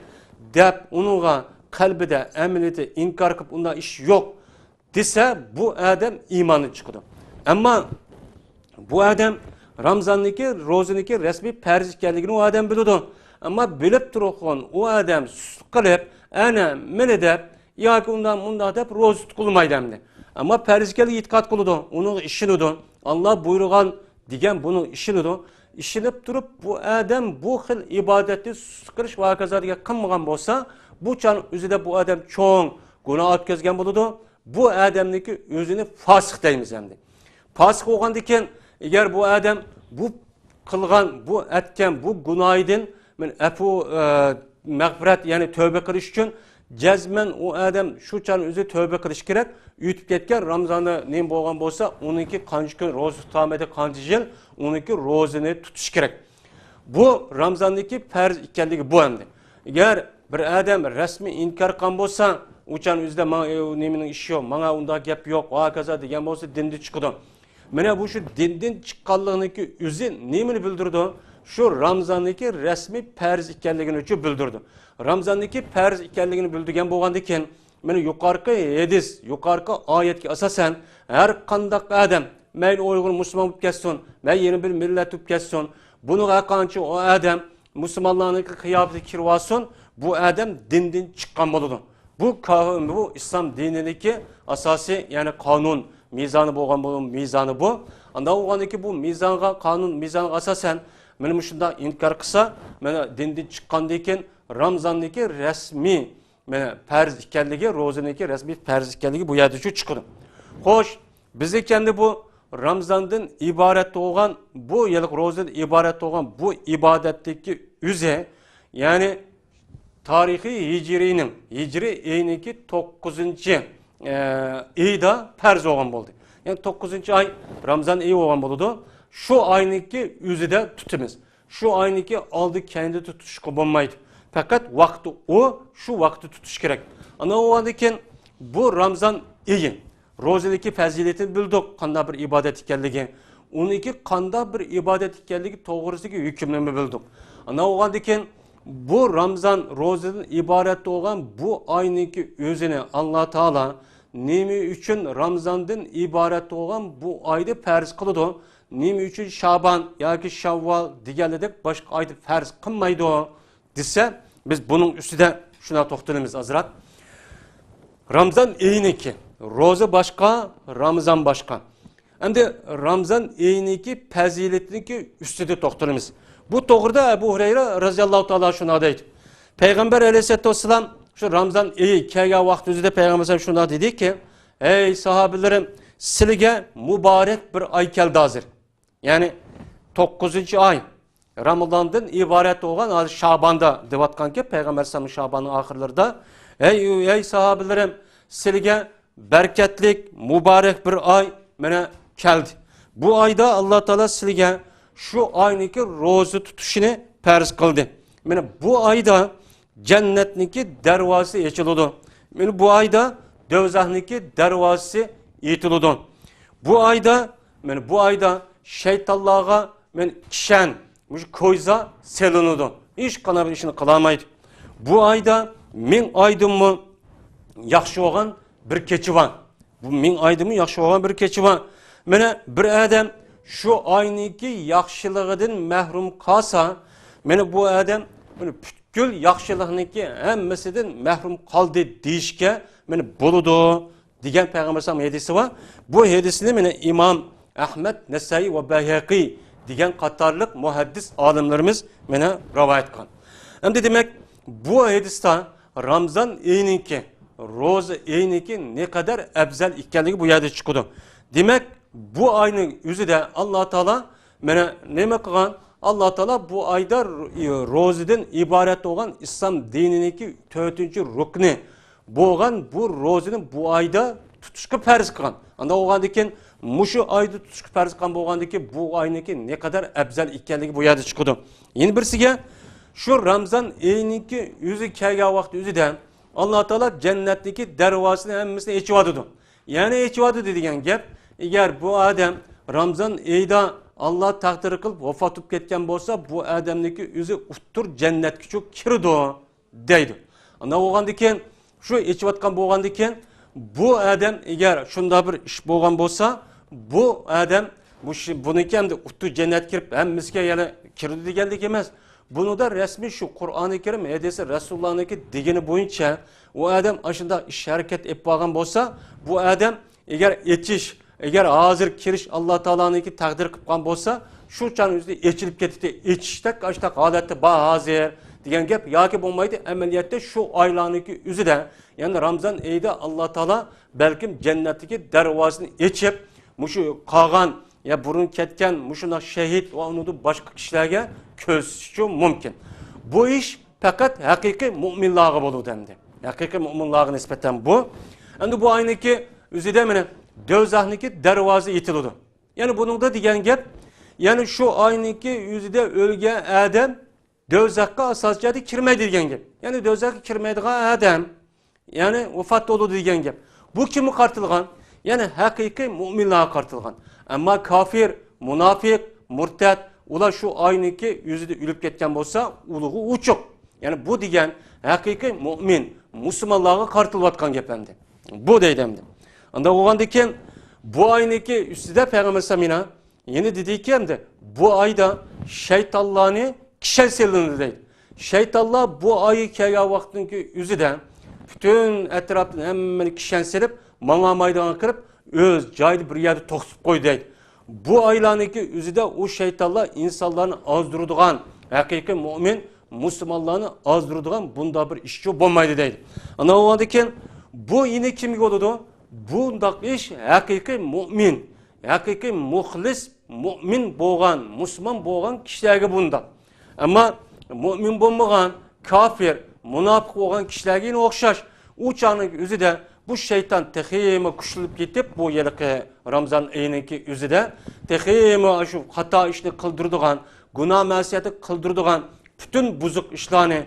دەپ ئۇنىڭغا قەلبىدە، ئەمەلىيىتى ئىنكار قىلىپ، ئۇنداق ئىش يوق دېسە، بۇ ئادەم ئىماندىن چىقىدۇ. ئەمما بۇ ئادەم رامزاندىكى روزىنىڭكى رەسمىي پەرز ئىكەنلىكىنى ئۇ ئادەم بىلىدۇ. ئەمما بىلىپ تۇرۇپخۇن ئۇ ئادەم سۇسلۇق قىلىپ، ئەنە مېنى دەپ ياكى ئۇنداق مۇنداق دەپ روزا تۇتقىلىمايدۇ ئەمدى. ئەمما پەرز ئىكەنلىكىگە ئېتىقاد قىلىدۇ، ئۇنىڭغا ئىشىنىدۇ. ئاللا بۇيرۇغان دېگەن بۇنىڭغا ئىشىنىدۇ. ئىشىنىپ تۇرۇپ بۇ ئادەم بۇ خىل ئىبادەتنى سۇسلۇق قىلىش ۋە ھاكازا دېگەن قىلمىغان بولسا، بۇ چاغنىڭ ئۆزىدە بۇ ئادەم چوڭ گۇناھ ئۆتكۈزگەن بولىدۇ. بۇ ئادەمنىڭكى ئۆزىنى فاسىق دەيمىز ئەمدى. پاسىق بولغاندىكىن، ئەگەر بۇ ئادەم بۇ قىلغان، بۇ ئەتكەن، بۇ گۇناھىدىن مەن ئەپۇ، ئە، مەغپىرەت، يەنى تۆبە قىلىش ئۈچۈن جەزمەن ئۇ ئادەم شۇ چاغ ئۆزى تۆبە قىلىش كېرەك. ئۆتۈپ كەتكەن رامزاندا نېمە بولغان بولسا، ئۇنىڭكى قانچە كۈن روزا تۇتالمىدى، قانچە يىل، ئۇنىڭكى روزىنى تۇتۇش كېرەك. بۇ رامزاندىكى پەرز ئىكەنلىكى بۇ ئەمدى. ئەگەر بىر ئادەم رەسمىي ئىنكار قىلغان بولسا، ئۇ چاغ ئۆزىدە ماڭا، ئۇ نېمىنىڭ ئىشى يوق، ماڭا ئۇنداق گەپ يوق، ۋە ھاكازا دېگەن بولسا دىندىن چىقىدۇ. مانا بۇ شۇ دىندىن چىققانلىقىنىڭكى ئۆزى نېمىنى بىلدۈرىدۇ؟ شۇ رامزاندىكى رەسمىي پەرز ئىكەنلىكىنى شۇ بىلدۈرىدۇ. رامزاندىكى پەرز ئىكەنلىكىنى بىلدۈرگەن بولغاندىكىن، مانا يۇقارقى ھەدىس، يۇقارقى ئايەتكە ئاساسەن، ھەر قانداق ئادەم، مەيلى ئۇيغۇر مۇسۇلمان بولۇپ كەتسۇن، مەيلى يەنە بىر مىللەت بولۇپ كەتسۇن، بۇنىڭغا قانچە ئۇ ئادەم مۇسۇلمانلارنىڭ قىياپىتىگە كىرىۋالسۇن، بۇ ئادەم دىندىن چىققان بولىدۇ. بۇ كا-، بۇ ئىسلام دىنىدىكى ئاساسىي، يەنى قانۇن مىزانى بولغان بۇ مىزانى بۇ. ئانداق بولغاندىكىن بۇ مىزانغا، قانۇن مىزانىغا ئاساسەن، مانا مۇشۇنداق ئىنكار قىلسا، مانا دىندىن چىققاندىن كېيىن رامزاندىكى رەسمىي، مانا پەرز ئىكەنلىكى، روزىنىڭكى رەسمىي پەرز ئىكەنلىكى بۇ يەردە شۇ چىقىدۇ. خوش، بىزنىڭكى ئەمدى بۇ رامزاندىن ئىبارەت بولغان، بۇ يىللىق روزىدىن ئىبارەت بولغان بۇ ئىبادەتتىكى ئۆزى، يەنى تارىخىي ھىجرىينىڭ، ھىجرىي ئېيىنىڭكى توققۇزىنچى، ئە، ئېيىدا پەرز بولغان بولدى. يەنى توققۇزىنچى ئاي رامزان ئېيى بولغان بولىدۇ. شۇ ئاينىڭكى ئۆزىدە تۇتىمىز. شۇ ئاينىڭكى ئالدى كەينىدە تۇتۇشقا بولمايدۇ. پەقەت ۋاقتى ئۇ، شۇ ۋاقىتتا تۇتۇش كېرەك. ئانا بولغاندىن كېيىن بۇ رامزان ئېيى، روزىنىڭكى پەزىلىتىنى بىلدۇق، قانداق بىر ئىبادەت ئىكەنلىكى، ئۇنىڭكى قانداق بىر ئىبادەت ئىكەنلىكى توغرىسىدىكى ھۆكۈمنى بىلدۇق. ئانا بولغاندىن كېيىن بۇ رامزان روزىدىن ئىبارەت بولغان بۇ ئاينىڭكى ئۆزىنى ئاللا تائالا نېمە ئۈچۈن رامزاندىن ئىبارەت بولغان بۇ ئايدا پەرز قىلىدۇ؟ نېمە ئۈچۈن شابان ياكى شاۋۋال دېگەنلىدەك باشقا ئايدا پەرز قىلمايدۇ دېسە، بىز بۇنىڭ ئۈستىدە شۇنداق توختىلىمىز ئازراق. رامزان ئېيىنىڭكى روزا باشقا، رامزان باشقا. ئەمدى رامزان ئېيىنىڭكى پەزىلىتىنىڭكى ئۈستىدە توختىلىمىز. بۇ توغرىدا ئەبۇ ھۇرەيرە رەزىياللاھۇ تائالا شۇنداق دەيدۇ. پەيغەمبەر ئەلەيھىسسالاتۇ ۋەسسالام شۇ رامزان ئېيى كەلگەن ۋاقتىمىزدا پەيغەمبەر شۇنداق دېدىكى، ئەي ساھابىلىرىم، سىلىگە مۇبارەك بىر ئاي كەلدى ھازىر. يەنى توققۇزىنچى ئاي، رامىزاندىن ئىبارەت بولغان ھازىر شاباندا دەۋاتقانكەن، پەيغەمبەر ئەلەيھىسسالام شاباننىڭ ئاخىرلىرىدا، ئەي، ئەي ساھابىلىرىم، سىلىگە بەرىكەتلىك، مۇبارەك بىر ئاي مانا كەلدى. بۇ ئايدا ئاللا تائالا سىلىگە شۇ ئاينىڭكى روزا تۇتۇشنى پەرز قىلدى. مانا بۇ ئايدا جەننەتنىڭكى دەرۋازىسى ئېچىلىدۇ. مانا بۇ ئايدا دوزاخنىڭكى دەرۋازىسى يېپىلىدۇ. بۇ ئايدا، مانا بۇ ئايدا شەيتانلارغا مانا كىشەن، مۇشۇ كويزا سېلىنىدۇ. ھېچقانداق بىر ئىشنى قىلالمايدۇ. بۇ ئايدا مىڭ ئايدىنمۇ ياخشى بولغان بىر كېچە بار. بۇ مىڭ ئايدىنمۇ ياخشى بولغان بىر كېچە بار. مانا بىر ئادەم شۇ ئاينىڭكى ياخشىلىقىدىن مەھرۇم قالسا، مانا بۇ ئادەم مانا پۈتكۈل ياخشىلىقنىڭكى ھەممىسىدىن مەھرۇم قالدى دېيىشكە مانا بولىدۇ دېگەن پەيغەمبەر ئەلەيھىسسالام ھەدىسى بار. بۇ ھەدىسنى مانا ئىمام ئەھمەد، نەسائىي ۋە بەيھەقى دېگەن قاتارلىق مۇھەددىس ئالىملىرىمىز مانا رىۋايەت قىلغان. ئەمدى دېمەك، بۇ ھەدىستە رامزان ئېيىنىڭكى، روزا ئېيىنىڭكى نەقەدەر ئەۋزەل ئىكەنلىكى بۇ يەردە چىقىدۇ. دېمەك، بۇ ئاينىڭ ئۆزىدە ئاللا تائالا مانا نېمە قىلغان؟ ئاللا تائالا بۇ ئايدا روزىدىن ئىبارەت بولغان ئىسلام دىنىنىڭكى تۆتىنچى رۇكنى بولغان بۇ روزىنى بۇ ئايدا تۇتۇشقا پەرز قىلغان. ئانداق بولغاندىكىن، مۇشۇ ئايدا تۇتۇشقا پەرز قىلغان بولغاندىكىن، بۇ ئاينىڭكى نەقەدەر ئەۋزەل ئىكەنلىكى بۇ يەردە چىقىدۇ. يەنە بىرسىگە، شۇ رامزان ئېيىنىڭكى ئۆزى كەلگەن ۋاقىت ئۆزىدە ئاللا تائالا جەننەتنىڭكى دەرۋازىسىنى ھەممىسىنى ئېچىۋاتىدۇ. يەنى ئېچىۋاتىدۇ دېگەن گەپ، ئەگەر بۇ ئادەم رامزان ئېيىدا ئاللا تەقدىر قىلىپ ۋاپات بولۇپ كەتكەن بولسا، بۇ ئادەمنىڭكى ئۆزى ئۇتتۇر جەننەتكىچۇ كىرىدۇ دەيدۇ. ئانداق بولغاندىكىن، شۇ ئېچىۋاتقان بولغاندىكىن، بۇ ئادەم ئەگەر شۇنداق بىر ئىش بولغان بولسا، بۇ ئادەم مۇشۇ، بۇنىڭكى ئەمدى ئۇتتۇ جەننەتكە كىرىپ، ھەممىسىگە يەنە كىرىدۇ دېگەنلىك ئەمەس. بۇنىڭدا رەسمىي شۇ قۇرئانى كەرىم، ھەدىسى رەسۇلۇللانىڭكى دېگىنى بويىچە ئۇ ئادەم ئاشۇنداق ئىش ھەرىكەت ئېلىپ بارغان بولسا، بۇ ئادەم ئەگەر ئېچىش، ئەگەر ھازىر كىرىش ئاللا تائالانىڭكى تەقدىر قىلىپ قالغان بولسا، شۇ چاغنىڭ ئۆزىدە ئېچىلىپ كېتىدۇ، ئېچىشتەك ئاشۇنداق ھالەتتە بار ھازىر دېگەن گەپ ياكى بولمايدۇ. ئەمەلىيەتتە شۇ ئايلارنىڭكى ئۆزىدە، يەنى رامزان ئېيىدا ئاللا تائالا بەلكىم جەننەتتىكى دەرۋازىنى ئېچىپ، مۇشۇ قالغان يا بۇرۇن كەتكەن مۇشۇنداق شەھىد ۋە ئۇنىڭدىن باشقا كىشىلەرگە كۆرسىتىشى مۇمكىن. بۇ ئىش پەقەت ھەقىقىي مۇئمىنلارغا بولىدۇ ئەمدى. ھەقىقىي مۇئمىنلارغا نىسبەتەن بۇ. ئەمدى بۇ ئاينىڭكى ئۆزىدە مانا دوزاخنىڭكى دەرۋازىسى ئېچىلىدۇ. يەنى بۇنىڭدا دېگەن گەپ، يەنى شۇ ئاينىڭكى ئۆزىدە ئۆلگەن ئادەم دوزاخقا ئاساسىي جەھەتتە كىرمەيدۇ دېگەن گەپ. يەنى دوزاخقا كىرمەيدىغان ئادەم، يەنى ۋاپات بولىدۇ دېگەن گەپ. بۇ كىمگە قارىتىلغان؟ يەنى ھەقىقىي مۇئمىنلارغا قارىتىلغان. ئەمما كافىر، مۇناپىق، مۇرتەت، ئۇلار شۇ ئاينىڭكى ئۆزىدە ئۆلۈپ كەتكەن بولسا، ئۇلىغا ئوچۇق. يەنى بۇ دېگەن ھەقىقىي مۇئمىن، مۇسۇلمانلارغا قارىتىلىۋاتقان گەپ ئەمدى. بۇ دەيدۇ ئەمدى. ئانداق بولغاندىكىن، بۇ ئاينىڭكى ئۈستىدە پەيغەمبەر ئەلەيھىسسالام يەنە، يەنە دېدىكى ئەمدى، بۇ ئايدا شەيتانلارنى كىشەن سېلىنىدۇ دەيدۇ. شەيتانلار بۇ ئايغا كەلگەن ۋاقىتنىڭكى ئۆزىدە پۈتۈن ئەتراپتىن ھەممىنى كىشەن سېلىپ، ماڭالمايدىغان قىلىپ، ئۆز جايىدا بىر يەردە توختىتىپ قويدى دەيدۇ. بۇ ئايلارنىڭكى ئۆزىدە ئۇ شەيتانلار ئىنسانلارنى ئازدۇرىدىغان، ھەقىقىي مۇئمىن، مۇسۇلمانلارنى ئازدۇرىدىغان بۇنداق بىر ئىشچۇ بولمايدۇ دەيدۇ. ئانا بولغاندىكىن، بۇ يەنە كىمگە بولىدۇ؟ بۇنداق ئىش ھەقىقىي مۇئمىن، ھەقىقىي مۇخلىس مۇئمىن بولغان، مۇسۇلمان بولغان كىشىلەرگە بۇنداق. ئەمما مۇئمىن بولمىغان، كاپىر، مۇناپىق بولغان كىشىلەرگە يەنە ئوخشاش. ئۇ چاغنىڭ ئۆزىدە بۇ شەيتان تېخىمۇ كۈچلىنىپ كېتىپ، بۇ ھېلىقى رامزان ئېيىنىڭكى ئۆزىدە تېخىمۇ شۇ خاتا ئىشنى قىلدۇرىدىغان، گۇناھ مەسىيەتنى قىلدۇرىدىغان، پۈتۈن بۇزۇق ئىشلارنى،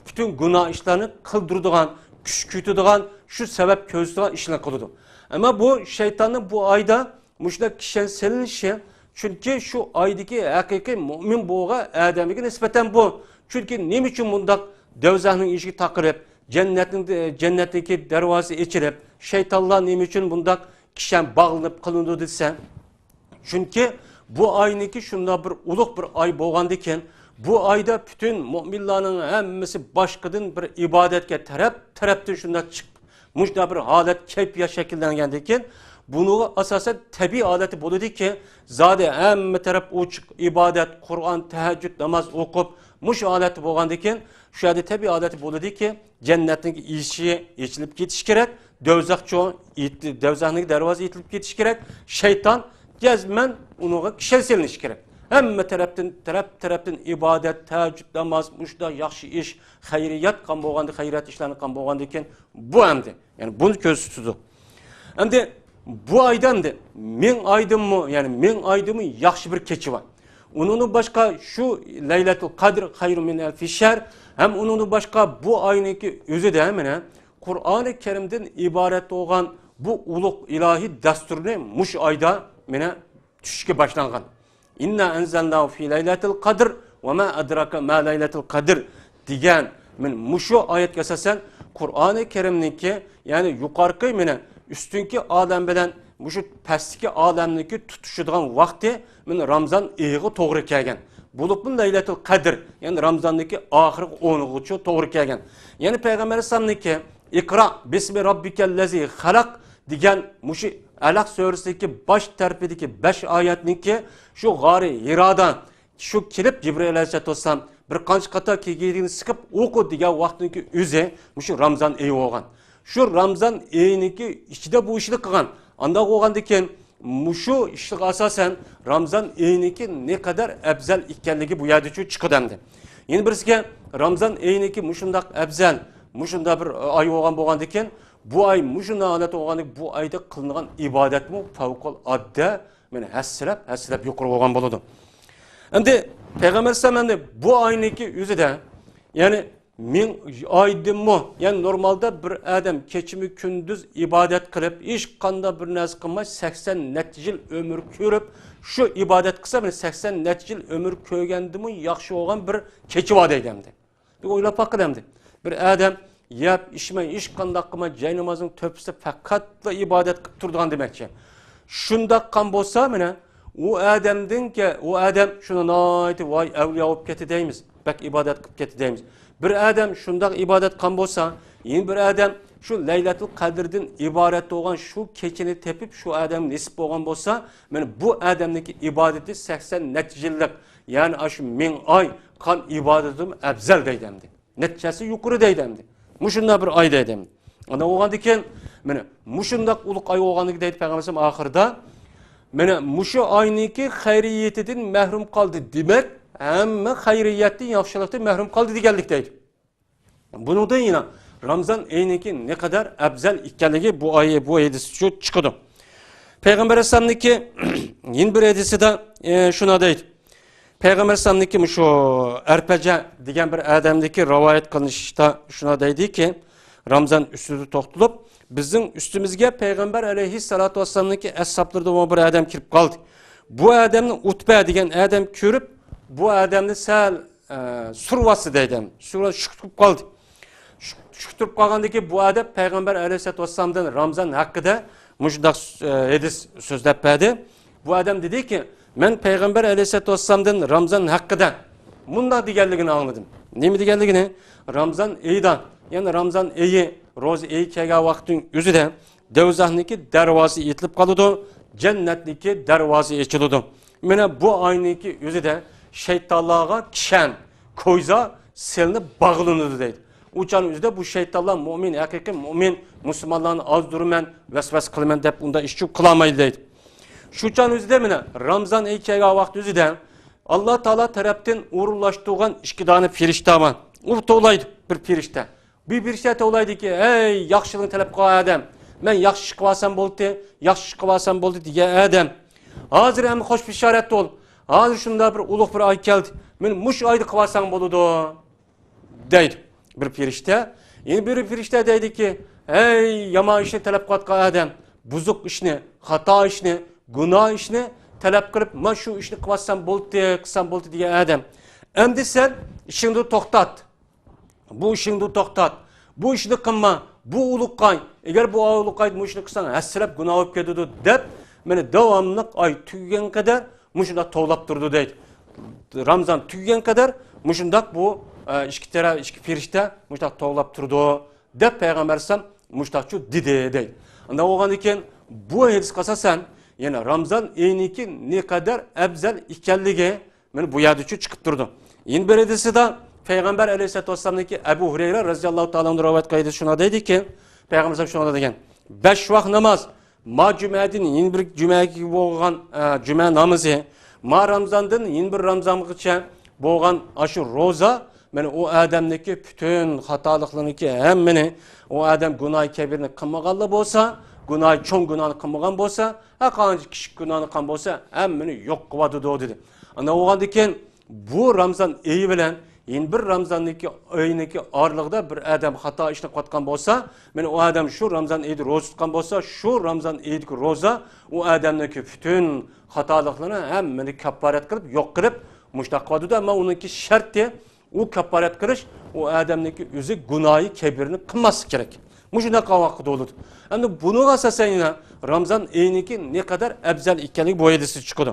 پۈتۈن گۇناھ ئىشلارنى قىلدۇرىدىغان، كۈچ كۆتىدىغان، شۇ سەۋەب كۆرسىتىدىغان ئىشلارنى قىلىدۇ. ئەمما بۇ شەيتاننىڭ بۇ ئايدا مۇشۇنداق كىشەن سېلىنىشى، چۈنكى شۇ ئايدىكى ھەقىقىي مۇئمىن بولغان ئادەمگە نىسبەتەن بۇ. چۈنكى نېمە ئۈچۈن بۇنداق دوزاخنىڭ ئىشىكى تاقىلىپ، جەننەتنىڭ، جەننەتنىڭكى دەرۋازىسى ئېچىلىپ، شەيتانلار نېمە ئۈچۈن بۇنداق كىشەن باغلىنىپ قىلىنىدۇ دېسە، چۈنكى بۇ ئاينىڭكى شۇنداق بىر ئۇلۇغ بىر ئاي بولغاندىكىن، بۇ ئايدا پۈتۈن مۇئمىنلارنىڭ ھەممىسى باشقىدىن بىر ئىبادەتكە تەرەپ، تەرەپتىن شۇنداق چىق-، مۇشۇنداق بىر ھالەت، كەيپىيات شەكىللەنگەندىكىن، بۇنىڭغا ئاساسەن تەبىئىي ھالەتتە بولىدۇكى، زادى ھەممە تەرەپ ئوچۇق ئىبادەت، قۇرئان، تەھەججۇد ناماز ئوقۇپ، مۇشۇ ھالەتتە بولغاندىكىن، شۇ يەردە تەبىئىي ھالەتتە بولىدۇكى، جەننەتنىڭ ئىشىكى ئېچىلىپ كېتىشى كېرەك، دوزاخچۇ، ئېت-، دوزاخنىڭ دەرۋازىسى ئېتىلىپ كېتىشى كېرەك، شەيتان جەزمەن ئۇنىڭغا كىشەن سېلىنىشى كېرەك. ھەممە تەرەپتىن، تەرەپ، تەرەپتىن ئىبادەت، تەھەججۇد ناماز، مۇشۇنداق ياخشى ئىش، خەيرىيات قىلغان بولغاندا، خەيرىيات ئىشلارنى قىلغان بولغاندىكىن، بۇ ئەمدى، يەنى بۇنى كۆرسىتىدۇ. ئەمدى بۇ ئايدا ئەمدى مىڭ ئايدىنمۇ، يەنى مىڭ ئايدىنمۇ ياخشى بىر كېچە بار. ئۇنىڭدىن باشقا شۇ لەيلەتۇل قەدر خەيرۇن مىن ئەلفى شەھر، ھەم ئۇنىڭدىن باشقا بۇ ئاينىڭكى ئۆزىدە مانا قۇرئانى كەرىمدىن ئىبارەت بولغان بۇ ئۇلۇغ ئىلاھىي دەستۇرنى مۇشۇ ئايدا مانا چۈشۈشكە باشلانغان. ئىننا ئەنزەلناھۇ فى لەيلەتىل قەدر ۋە ما ئەدراكە ما لەيلەتىل قەدر دېگەن، مانا مۇشۇ ئايەتكە ئاساسەن قۇرئانى كەرىمنىڭكى، يەنى يۇقارقى مانا ئۈستۈنكى ئالەم بىلەن مۇشۇ پەستىكى ئالەمنىڭكى تۇتىشىدىغان ۋاقتى مانا رامزان ئېيىغا توغرا كەلگەن. بولۇپمۇ لەيلەتۇل قەدر، يەنى رامزاننىڭكى ئاخىرقى ئونىغىچە توغرا كەلگەن. يەنى پەيغەمبەر ئەلەيھىسسالامنىڭكى ئىقرا بىسمى رەببىكەللەزى خەلەق دېگەن مۇشۇ ئەلەق سۈرىسىدىكى باش تەرىپىدىكى بەش ئايەتنىڭكى شۇ غارى ھىرادا شۇ كېلىپ جىبرىئىل ئەلەيھىسسالاتۇ ۋەسسالام بىر قانچە قاتا كېگىيدىگىنى سىقىپ ئوقۇ دېگەن ۋاقىتنىڭكى ئۆزى مۇشۇ رامزان ئېيى بولغان. شۇ رامزان ئېيىنىڭكى ئىچىدە بۇ ئىشنى قىلغان. ئانداق بولغاندىكىن مۇشۇ ئىشلىققا ئاساسەن رامزان ئېيىنىڭكى نەقەدەر ئەپزەل ئىكەنلىكى بۇ يەردىچۇ چىقىدۇ ئەمدى. يەنە بىرسىگە رامزان ئېيىنىڭكى مۇشۇنداق ئەپزەل، مۇشۇنداق بىر ئاي بولغان بولغاندىكىن، بۇ ئاي مۇشۇنداق ھالەت بولغاندىكىن، بۇ ئايدا قىلىنغان ئىبادەتمۇ پەۋقۇلئاددە، مانا ھەسسىلەپ، ھەسسىلەپ يۇقىرى بولغان بولىدۇ. ئەمدى پەيغەمبەر ئەلەيھىسسالام ئەمدى بۇ ئاينىڭكى ئۆزىدە، يەنى مىڭ ئايدىنمۇ، يەنى نورمالدا بىر ئادەم كېچىمۇ كۈندۈز ئىبادەت قىلىپ، ھېچقانداق بىر نەرسە قىلماي، سەكسەن نەچچە يىل ئۆمۈر كۆرۈپ، شۇ ئىبادەت قىلسا، مانا سەكسەن نەچچە يىل ئۆمۈر كۆرگەندىنمۇ ياخشى بولغان بىر كېچە بار دەيدۇ ئەمدى. بىر ئويلاپ باققىلى ئەمدى. بىر ئادەم يەپ ئىچمەي، ھېچقانداق قىلماي، جاينامازنىڭ تۆپىسىدە پەقەتلا ئىبادەت قىلىپ تۇرىدىغان دېمەكچى. شۇنداق قىلغان بولسا، مانا، ئۇ ئادەمدىنكى، ئۇ ئادەم شۇنى ناھايىتى ۋاي ئەۋلىيا بولۇپ كەتتى دەيمىز، بەك ئىبادەت قىلىپ كەتتى دەيمىز. بىر ئادەم شۇنداق ئىبادەت قىلغان بولسا، يەنە بىر ئادەم شۇ لەيلەتۇل قەدىردىن ئىبارەت بولغان شۇ كېچىنى تېپىپ، شۇ ئادەم نېسىپ بولغان بولسا، مانا بۇ ئادەمنىڭكى ئىبادىتى سەكسەن نەچچە يىللىق، يەنى ئاشۇ مىڭ ئاي قىلغان ئىبادىتىدىن ئەۋزەل دەيدۇ ئەمدى. نەتىجىسى يۇقىرى دەيدۇ ئەمدى. مۇشۇنداق بىر ئاي دەيدۇ ئەمدى. ئاندىن بولغاندىن كېيىن، مانا مۇشۇنداق ئۇلۇغ ئاي بولغاندىن كېيىن دەيدۇ پەيغەمبەرىمىز ئاخىرىدا، مانا مۇشۇ ئاينىڭكى خەيرىيىتىدىن مەھرۇم قالدى. دېمەك، ھەممە خەيرىيەتتىن، ياخشىلىقتىن مەھرۇم قالدى دېگەنلىك دەيدۇ. بۇنىڭدىن يەنە رامزان ئېيىنىڭكى نەقەدەر ئەۋزەل ئىكەنلىكى بۇ ئاي، بۇ ھەدىستىن چىقىدۇ. پەيغەمبەر ئەلەيھىسسالامنىڭكى يەنە بىر ھەدىسىدە، ئە، شۇنداق دەيدۇ. پەيغەمبەر ئەلەيھىسسالامنىڭكى مۇشۇ ئەرپەجە دېگەن بىر ئادەمدىكى رىۋايەت قىلىنىشتا شۇنداق دەيدىكى، رامزان ئۈستىدە توختىلىپ، بىزنىڭ ئۈستىمىزگە پەيغەمبەر ئەلەيھىسسالاتۇ ۋەسسالامنىڭكى ئەسھابلىرىدىن بىر ئادەم كىرىپ قالدى. بۇ ئادەمنى ئۇتبە دېگەن ئادەم كۆرۈپ، بۇ ئادەمنى سەل، ئە، سۈرۈۋەتسە دەيدۇ. سۈرۈۋەتسە شۈك تۇرۇپ قالدى. شۈك، شۈك تۇرۇپ قالغاندىن كېيىن بۇ ئادەم پەيغەمبەر ئەلەيھىسسالاتۇ ۋەسسالامدىن رامزان ھەققىدە مۇشۇنداق، ئە، ھەدىس سۆزلەپ بەردى. بۇ ئادەم دېدىكى، مەن پەيغەمبەر ئەلەيھىسسالاتۇ ۋەسسالامدىن رامزان ھەققىدە مۇنداق دېگەنلىكىنى ئاڭلىدىم. نېمە دېگەنلىكىنى؟ رامزان ئېيىدا، يەنى رامزان ئېيى، روزا ئېيى كەلگەن ۋاقىتنىڭ ئۆزىدە دوزاخنىڭكى دەرۋازىسى ئېتىلىپ قالىدۇ، جەننەتنىڭكى دەرۋازىسى ئېچىلىدۇ. مانا بۇ ئاينىڭكى ئۆزىدە شەيتانلارغا كىشەن، كويزا سېلىنىپ باغلىنىدۇ دەيدۇ. ئۇ چاغنىڭ ئۆزىدە بۇ شەيتانلار مۇئمىن، ھەقىقىي مۇئمىن مۇسۇلمانلارنى ئازدۇرىمەن، ۋەسۋەسە قىلىمەن دەپ ئۇنداق ئىش قىلالمايدۇ دەيدۇ. شۇ چاغنىڭ ئۆزىدە مانا رامزان ئېيى كەلگەن ۋاقىت ئۆزىدە ئاللا تائالا تەرەپتىن ئورۇنلاشتۇرغان ئىككى دانە پېرىشتە بار. ئۇ توۋلايدۇ بىر پېرىشتە. بىر پېرىشتە توۋلايدىكى، ئەي ياخشىلىقنى تەلەپ قىلغان ئادەم، مەن ياخشى ئىش قىلىۋالسام بولدى، ياخشى ئىش قىلىۋالسام بولدى دېگەن ئادەم. ھازىر ئەمدى خوش بېشارەت بول. ھازىر شۇنداق بىر ئۇلۇغ بىر ئاي كەلدى. مانا مۇشۇ ئايدا قىلىۋالساڭ بولىدۇ. دەيدۇ بىر پېرىشتە. يەنە بىر پېرىشتە دەيدۇكى، ھەي، يامان ئىشنى تەلەپ قىلىۋاتقان ئادەم، بۇزۇق ئىشنى، خاتا ئىشنى، گۇناھ ئىشنى تەلەپ قىلىپ، مانا شۇ ئىشنى قىلىۋاتسام بولدى، قىلسام بولدى دېگەن ئادەم. ئەمدى سەن ئىشىڭدىن توختات. بۇ ئىشىڭدىن توختات. بۇ ئىشنى قىلما. بۇ ئۇلۇغ ئاي. ئەگەر بۇ ئاي ئۇلۇغ ئاي، بۇ ئىشنى قىلساڭ ھەسسىلەپ گۇناھ بولۇپ كېتىدۇ دەپ، مانا داۋاملىق ئاي تۈگىگەن قەدەر مۇشۇنداق توۋلاپ تۇرىدۇ دەيدۇ. رامزان تۈگىگەن قەدەر مۇشۇنداق بۇ، ئە، ئىككى تەرەپ، ئىككى پېرىشتە مۇشۇنداق توۋلاپ تۇرىدۇ دەپ پەيغەمبەر ئەلەيھىسسالام مۇشۇنداقچۇ دېدى دەيدۇ. ئانداق بولغاندىن كېيىن بۇ ھەدىسكە ئاساسەن يەنە رامزان ئېيىنىڭكى نەقەدەر ئەۋزەل ئىكەنلىكى مانا بۇ يەردىچۇ چىقىپ تۇرىدۇ. يەنە بىر ھەدىسىدە پەيغەمبەر ئەلەيھىسسالاتۇ ۋەسسالامنىڭكى ئەبۇ ھۇرەيرە رەزىياللاھۇ تائالا ئەنھۇ رىۋايەت قىلغان ھەدىس شۇنداق دەيدىكى، پەيغەمبەر شۇنداق دېگەن، بەش ۋاق ناماز، ما جۈمەدىن يەنە بىر جۈمەگە بولغان، ئە، جۈمە نامىزى، ما رامزاندىن يەنە بىر رامزانغىچە بولغان ئاشۇ روزا، مانا ئۇ ئادەمنىڭكى پۈتۈن خاتالىقلىرىنىڭكى ھەممىنى، ئۇ ئادەم گۇناھى كەبىرنى قىلمىغانلا بولسا، گۇناھى چوڭ گۇناھنى قىلمىغان بولسا، ھەر قانچە كىچىك گۇناھنى قىلغان بولسا، ھەممىنى يوق قىلىۋاتىدۇ دېدى. ئانداق بولغاندىن كېيىن بۇ رامزان ئېيى بىلەن يەنە بىر رامزاننىڭكى ئېيىنىڭكى ئارىلىقىدا بىر ئادەم خاتا ئىشنى قىلىۋاتقان بولسا، مانا ئۇ ئادەم شۇ رامزان ئېيىدا روزا تۇتقان بولسا، شۇ رامزان ئېيىدىكى روزا ئۇ ئادەمنىڭكى پۈتۈن خاتالىقلىرىنى ھەممىنى كاپپارەت قىلىپ، يوق قىلىپ، مۇشۇنداق قىلىۋاتىدۇ. ئەمما ئۇنىڭكى شەرتى، ئۇ كاپپارەت قىلىش، ئۇ ئادەمنىڭكى ئۆزى گۇناھى كەبىرنى قىلماسلىقى كېرەك. مۇشۇنداق قىلغان ۋاقىتتا بولىدۇ. ئەمدى بۇنىڭغا ئاساسەن يەنە رامزان ئېيىنىڭكى نەقەدەر ئەۋزەل ئىكەنلىكى بۇ ھەدىستىن چىقىدۇ.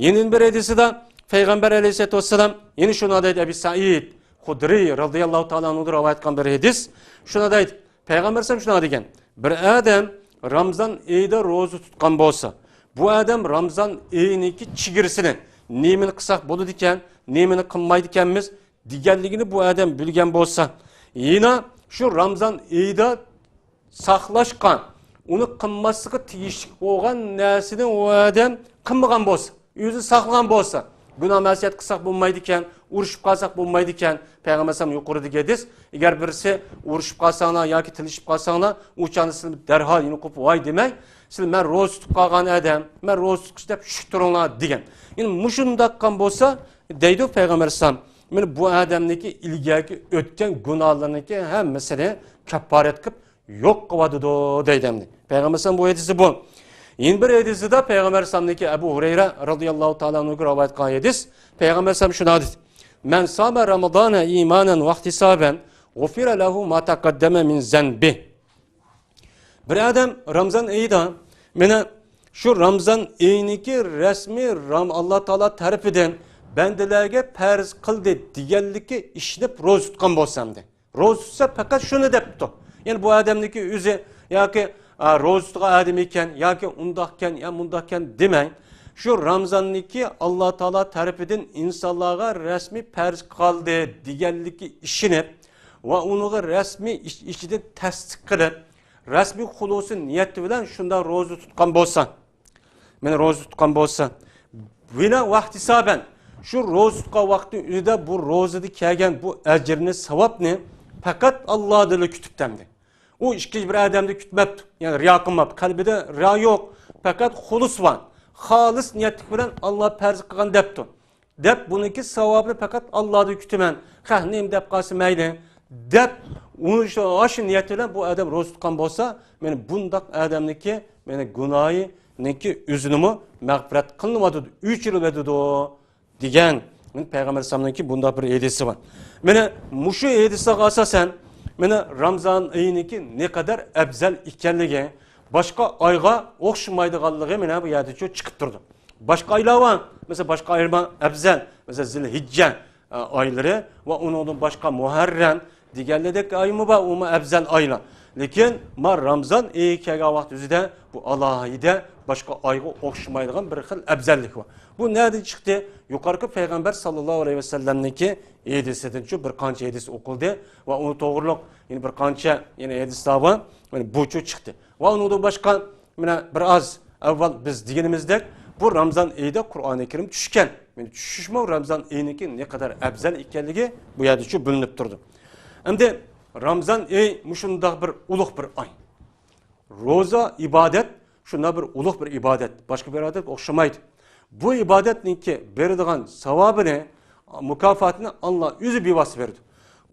يەنە بىر ھەدىسىدە پەيغەمبەر ئەلەيھىسسالاتۇ ۋەسسالام يەنە شۇنى دەيدۇ، ئەبى سەئىد خۇدرىي رەزىياللاھۇ تائالا ئەنھۇدىن رىۋايەت قىلغان بىر ھەدىس شۇنى دەيدۇ. پەيغەمبەر ئەلەيھىسسالام شۇنداق دېگەن، بىر ئادەم رامزان ئېيىدا روزا تۇتقان بولسا، بۇ ئادەم رامزان ئېيىنىڭكى چېگرىسىنى، نېمىنى قىلساق بولىدىكەن، نېمىنى قىلمايدىكەنمىز دېگەنلىكىنى بۇ ئادەم بىلگەن بولسا، يەنە شۇ رامزان ئېيىدا ساقلاشقا، ئۇنى قىلماسلىققا تېگىشلىك بولغان نەرسىنى ئۇ ئادەم قىلمىغان بولسا، ئۆزىنى ساقلىغان بولسا، گۇناھ مەسىيەت قىلساق بولمايدىكەن، ئۇرۇشۇپ قالساق بولمايدىكەن. پەيغەمبەر ئەلەيھىسسالام يۇقىرىدىكى ھەدىس، ئەگەر بىرسى ئۇرۇشۇپ قالساڭلار ياكى تىللىشىپ قالساڭلار، ئۇ چاغدا سىلەر دەرھال يېنىپ قوپۇپ، ۋاي دېمەي، سىلەر مەن روزا تۇتۇپ قالغان ئادەم، مەن روزا تۇتقۇچى دەپ شۈك تۇرۇڭلار دېگەن. يەنى مۇشۇنداق قىلغان بولسا، دەيدۇ پەيغەمبەر ئەلەيھىسسالام، مانا بۇ ئادەمنىڭكى ئىلگەركى ئۆتكەن گۇناھلىرىنىڭكى ھەممىسىنى كاپپارەت قىلىپ، يوق قىلىۋاتىدۇ دەيدۇ ئەمدى. پەيغەمبەر ئەلەيھىسسالام بۇ ھەدىسى بۇ. يەنە بىر ھەدىسىدە پەيغەمبەر ئەلەيھىسسالامنىڭكى ئەبۇ ھۇرەيرە رەزىياللاھۇ تائالا ئەنھۇغا رىۋايەت قىلغان ھەدىس. پەيغەمبەر ئەلەيھىسسالام شۇنداق دېدى. مەن سامە رامىزانە ئىمانەن ۋەھتىسابەن غفر له ما تقدم من ذنبه. بىر ئادەم رامزان ئېيىدا، مانا شۇ رامزان ئېيىنىڭكى رەسمىي رام-، ئاللا تائالا تەرىپىدىن بەندىلەرگە پەرز قىلدى دېگەنلىككە ئىشىنىپ روزا تۇتقان بولسا ئەمدى. روزا تۇتسا پەقەت شۇنى دەپتۇ. يەنى بۇ ئادەمنىڭكى ئۆزى ياكى، ئا، روزا تۇتقان ئادەم ئىكەن ياكى ئۇنداقكەن يا مۇنداقكەن دېمەي، شۇ رامزاننىڭكى ئاللا تائالا تەرىپىدىن ئىنسانلارغا رەسمىي پەرز قىلدى دېگەنلىككە ئىشىنىپ ۋە ئۇنىڭغا رەسمىي ئىچ-، ئىچىدىن تەستىق قىلىپ، رەسمىي خۇلۇسىي نىيەت بىلەن شۇنداق روزا تۇتقان بولسا، مانا روزا تۇتقان بولسا، بىنا ۋەھتىسابەن، شۇ روزا تۇتقان ۋاقىتنىڭ ئۆزىدە بۇ روزىدا كەلگەن بۇ ئەجىرنى، ساۋابنى پەقەت ئاللادىنلا كۈتۈپتەمدى. ئۇ ئىككىنچى بىر ئادەمدىن كۈتمەپتۇ. يەنى رىيا قىلماپتۇ. قەلبىدە رىيا يوق. پەقەت خۇلۇس بار. خالىس نىيەتلىك بىلەن ئاللا پەرز قىلغان دەپتۇ. دەپ بۇنىڭكى ساۋابىنى پەقەت ئاللادىن كۈتىمەن. خەق نېمە دەپ قالسا مەيلى. دەپ ئۇنى شۇ، ئاشۇ نىيەت بىلەن بۇ ئادەم روزا تۇتقان بولسا، مانا بۇنداق ئادەمنىڭكى، مانا گۇناھىنىڭكى ئۆزىنىمۇ مەغپىرەت قىلىنىۋاتىدۇ، ئۆچۈرۈلۈۋېتىدۇ دېگەن. مانا پەيغەمبەر ئەلەيھىسسالامنىڭكى بۇنداق بىر ھەدىسى بار. مانا مۇشۇ ھەدىسلەرگە ئاساسەن، مانا رامزان ئېيىنىڭكى نەقەدەر ئەپزەل ئىكەنلىكى باشقا ئايغا ئوخشىمايدىغانلىقى مانا بۇ يەردە شۇ چىقىپ تۇرىدۇ. باشقا ئايلار بار. مەسىلەن، باشقا ئايلار ئەپزەل. مەسىلەن، زىلھىججە، ئە، ئايلىرى ۋە ئۇنىڭدىن باشقا مۇھەررەم دېگەنلىرىدەك ئايمۇ بار، ئۇمۇ ئەپزەل ئايلار. لېكىن ما رامزان ئېيى كەلگەن ۋاقىت ئۆزىدە بۇ ئالاھىدە باشقا ئايغا ئوخشىمايدىغان بىر خىل ئەپزەللىك بار. بۇ نەدىن چىقتى؟ يۇقىرىقى پەيغەمبەر ساللاللاھۇ ئەلەيھى ۋەسەللەمنىڭكى ھەدىسىدىن شۇ بىر قانچە ھەدىس ئوقۇلدى ۋە ئۇنى توغرۇلۇق يەنە بىر قانچە يەنە ھەدىسلەر بار. يەنە بۇچۇ چىقتى. ۋە ئۇنىڭدىن باشقا، مانا بىر ئاز ئاۋۋال بىز دېگىنىمىزدەك، بۇ رامزان ئېيىدا قۇرئانى كەرىم چۈشكەن. مانا چۈشۈشمۇ رامزان ئېيىنىڭكى نەقەدەر ئەپزەل ئىكەنلىكى بۇ يەردە شۇ بىلىنىپ تۇرىدۇ. ئەمدى رامزان ئېيى مۇشۇنداق بىر ئۇلۇغ بىر ئاي. روزا ئىبادەت شۇنداق بىر ئۇلۇغ بىر ئىبادەت. باشقا بىر ئىبادەتكە ئوخشىمايدۇ. بۇ ئىبادەتنىڭكى بېرىدىغان ساۋابىنى، مۇكاپاتىنى ئاللا ئۆزى بىۋاسىتە بېرىدۇ.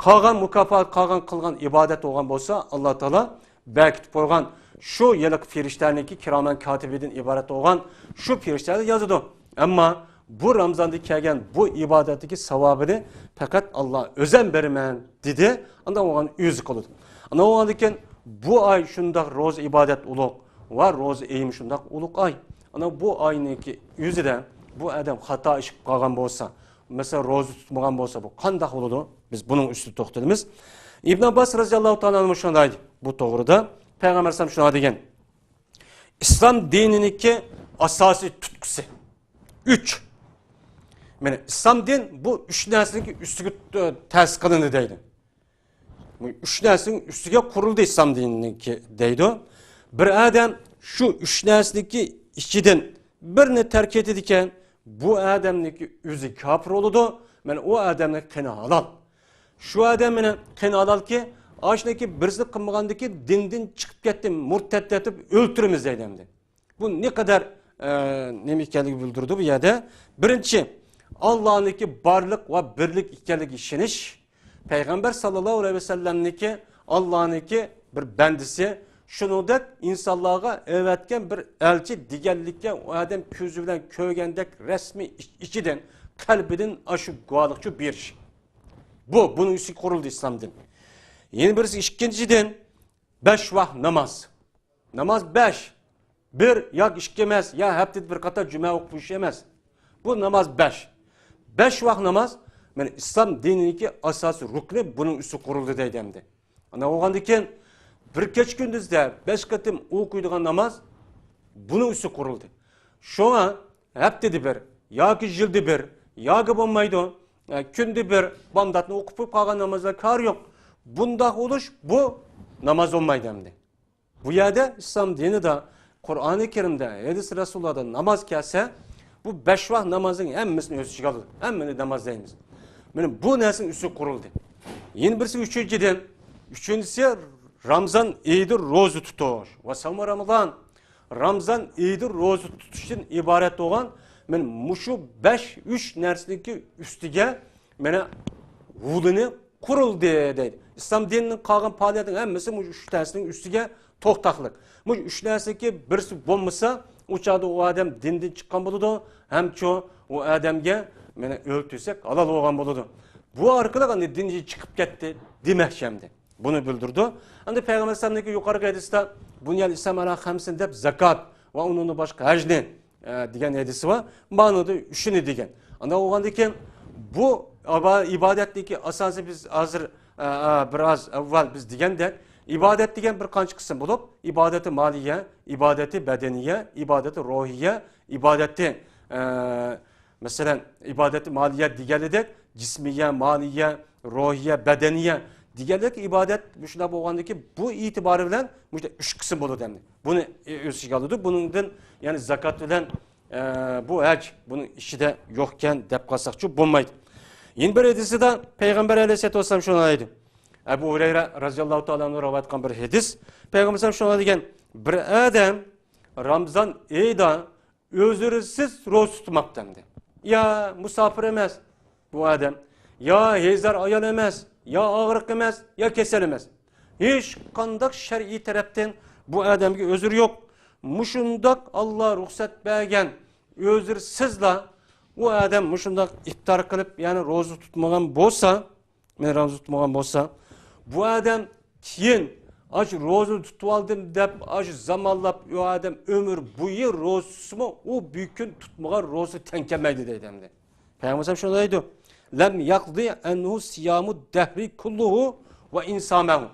قالغان مۇكاپات، قالغان قىلغان ئىبادەت بولغان بولسا، ئاللا تائالا بەركىتىپ قويغان شۇ ھېلىقى پىرىشتەنىڭكى كىرامەن كاتىبىدىن ئىبارەت بولغان شۇ پىرىشتەلەر يازىدۇ. ئەمما بۇ رامزاندا كەلگەن بۇ ئىبادەتتىكى ساۋابىنى پەقەت ئاللا ئۆزەم بېرىمەن دېدى. ئانداق بولغان ئۆزى قىلىدۇ. ئانداق بولغاندىكىن بۇ ئاي شۇنداق روزا ئىبادەت ئۇلۇغ ۋە روزا ئېيىمۇ شۇنداق ئۇلۇغ ئاي. ئانا بۇ ئاينىڭكى ئۆزىدە بۇ ئادەم خاتا ئىش قىلىپ قالغان بولسا، مەسىلەن، روزا تۇتمىغان بولسا، بۇ قانداق بولىدۇ؟ بىز بۇنىڭ ئۈستىدە توختىلىمىز. ئىبن ئابباس رەزىياللاھۇ تائالا ئەنھۇ شۇنداق دەيدۇ بۇ توغرىدا. پەيغەمبەر ئەلەيھىسسالام شۇنداق دېگەن. ئىسلام دىنىنىڭكى ئاساسىي تۇتقىسى ئۈچ. مانا ئىسلام دىن بۇ ئۈچ نەرسىنىڭكى ئۈستىگە، ئە، تەسىس قىلىندى دەيدۇ. بۇ ئۈچ نەرسىنىڭ ئۈستىگە قۇرۇلدى ئىسلام دىنىنىڭكى دەيدۇ. بىر ئادەم شۇ ئۈچ نەرسىنىڭكى ئىچىدىن بىرنى تەرك ئېتىدىكەن، بۇ ئادەمنىڭكى ئۆزى كاپىر بولىدۇ. مانا ئۇ ئادەمنىڭ قېنى ھالال. شۇ ئادەم مېنىڭ قېنى ھالالكى، ئاشۇنىڭكى بىرسىنى قىلمىغاندىكى دىندىن چىقىپ كەتتى، مۇرتەت دەپ ئۆلتۈرىمىز دەيدۇ ئەمدى. بۇ نەقەدەر، ئە، نېمە ئىكەنلىكىنى بىلدۈرىدۇ بۇ يەردە. بىرىنچى، ئاللانىڭكى بارلىق ۋە بىرلىك ئىكەنلىكىگە ئىشىنىش. پەيغەمبەر ساللاللاھۇ ئەلەيھى ۋەسەللەمنىڭكى، ئاللانىڭكى بىر بەندىسى، شۇنىڭدەك ئىنسانلارغا ئەۋەتكەن بىر ئەلچى دېگەنلىككە ئۇ ئادەم كۆزى بىلەن كۆرگەندەك رەسمىي ئىچ-، ئىچىدىن، قەلبىدىن ئاشۇ گۇۋاھلىقچۇ بېرىش. بۇ، بۇنىڭ ئۈستىگە قۇرۇلدى ئىسلام دىنى. يەنە بىرسى، ئىككىنچىدىن، بەش ۋاق ناماز. ناماز بەش. بىر ياكى ئىككى ئەمەس، يا ھەپتىدە بىر قېتىم جۈمە ئوقۇپ بولۇش ئەمەس. بۇ ناماز بەش. بەش ۋاق ناماز، مانا ئىسلام دىنىنىڭكى ئاساسىي رۇكنى بۇنىڭ ئۈستىگە قۇرۇلدى دەيدۇ ئەمدى. ئانا بولغاندىكىن بىر كېچە كۈندۈزدە بەش قېتىم ئوقۇيدىغان ناماز بۇنىڭ ئۈستىگە قۇرۇلدى. شۇڭا ھەپتىدە بىر ياكى يىلدا بىر ياكى بولمايدۇ، ئە، كۈندە بىر بامداتنى ئوقۇپ قويۇپ قالغان نامازلار كارى يوق. بۇنداق بولۇش بۇ ناماز بولمايدۇ ئەمدى. بۇ يەردە ئىسلام دىنىدا، قۇرئانى كەرىمدە، ھەدىس رەسۇللاردا ناماز كەلسە، بۇ بەش ۋاق نامازنىڭ ھەممىسىنى ئۆز ئىچىگە ئالىدۇ. ھەممىنى ناماز دەيمىز. مانا بۇ نەرسىنىڭ ئۈستىگە قۇرۇلدى. يەنە بىرسى، ئۈچىنچىدىن، ئۈچىنچىسى رامزان ئېيىدا روزا تۇتۇش. ۋە سەۋمۇ رامىزان. رامزان ئېيىدا روزا تۇتۇشتىن ئىبارەت بولغان مانا مۇشۇ بەش، ئۈچ نەرسىنىڭكى ئۈستىگە مانا ھۇلىنى قۇرۇلدى دەيدۇ. ئىسلام دىنىنىڭ قالغان پائالىيەتنىڭ ھەممىسى مۇشۇ ئۈچ نەرسىنىڭ ئۈستىگە توختاقلىق. مۇشۇ ئۈچ نەرسىدىكى بىرسى بولمىسا، ئۇ چاغدا ئۇ ئادەم دىندىن چىققان بولىدۇ، ھەمچۇ ئۇ ئادەمگە مانا ئۆلتۈرسەك ھالال بولغان بولىدۇ. بۇ ئارقىلىق ئەمدى دىندىن چىقىپ كەتتى دېمەكچى ئەمدى. بۇنى بىلدۈرىدۇ. ئەمدى پەيغەمبەر ئەلەيھىسسالامنىڭكى يۇقىرىقى ھەدىستە بۇنيەل ئىسلام ئەلا خەمسىن دەپ زاكات ۋە ئۇنىڭدىن باشقا ھەجنى، ئە، دېگەن ھەدىسى بار. مانىدا ئۈچىنى دېگەن. ئانداق بولغاندىن كېيىن بۇ ئىبا-، ئىبادەتنىڭكى ئاساسى بىز ھازىر، ئە، ئە، بىراز ئەۋۋەل بىز دېگەندەك ئىبادەت دېگەن بىر قانچە قىسىم بولۇپ، ئىبادەتى مالىيە، ئىبادەتى بەدەنىيە، ئىبادەتى روھىيە، ئىبادەتى، ئە، مەسىلەن، ئىبادەتى مالىيە دېگەنلىدەك، جىسمىيە، مالىيە، روھىيە، بەدەنىيە دېگەنلىك ئىبادەت مۇشۇنداق بولغاندىكى، بۇ ئېتىبارى بىلەن مۇشۇنداق ئۈچ قىسىم بولىدۇ ئەمدى. بۇنى ئۆز ئىچىگە ئالىدۇ. بۇنىڭدىن، يەنى زاكات بىلەن، ئە، بۇ ھەج بۇنىڭ ئىچىدە يوقكەن دەپ قالساقچۇ بولمايدۇ. يەنە بىر ھەدىسىدە پەيغەمبەر ئەلەيھىسسالاتۇ ۋەسسالام شۇنداق دەيدۇ. ئەبۇ ھۇرەيرە رەزىياللاھۇ تائالا ئەنھۇ رىۋايەت قىلغان بىر ھەدىس. پەيغەمبەر شۇنداق دېگەن، بىر ئادەم رامزان ئېيىدا ئۆزرىسىز روزا تۇتماقتا ئەمدى. يا مۇساپىر ئەمەس بۇ ئادەم، يا ھېزار ئايال ئەمەس، يا ئاغرىق ئەمەس، يا كېسەل ئەمەس. ھېچقانداق شەرئىي تەرەپتىن بۇ ئادەمگە ئۆزرى يوق. مۇشۇنداق ئاللا رۇخسەت بەرگەن ئۆزرىسىزلا ئۇ ئادەم مۇشۇنداق ئىپتار قىلىپ، يەنى روزا تۇتمىغان بولسا، مەن روزا تۇتمىغان بولسا، بۇ ئادەم كېيىن ئاشۇ روزىنى تۇتۇۋالدىم دەپ، ئاشۇ زامانلاپ ئۇ ئادەم ئۆمۈر بويى روزا تۇتسىمۇ، ئۇ بىر كۈن تۇتمىغان روزا تەڭ كەلمەيدۇ دەيدۇ ئەمدى. پەيغەمبەر شۇنداق دەيدۇ، لەم يەقدى ئەنھۇ سىيامۇ دەھرى كۇللۇھۇ ۋە ئىن سامەھۇ.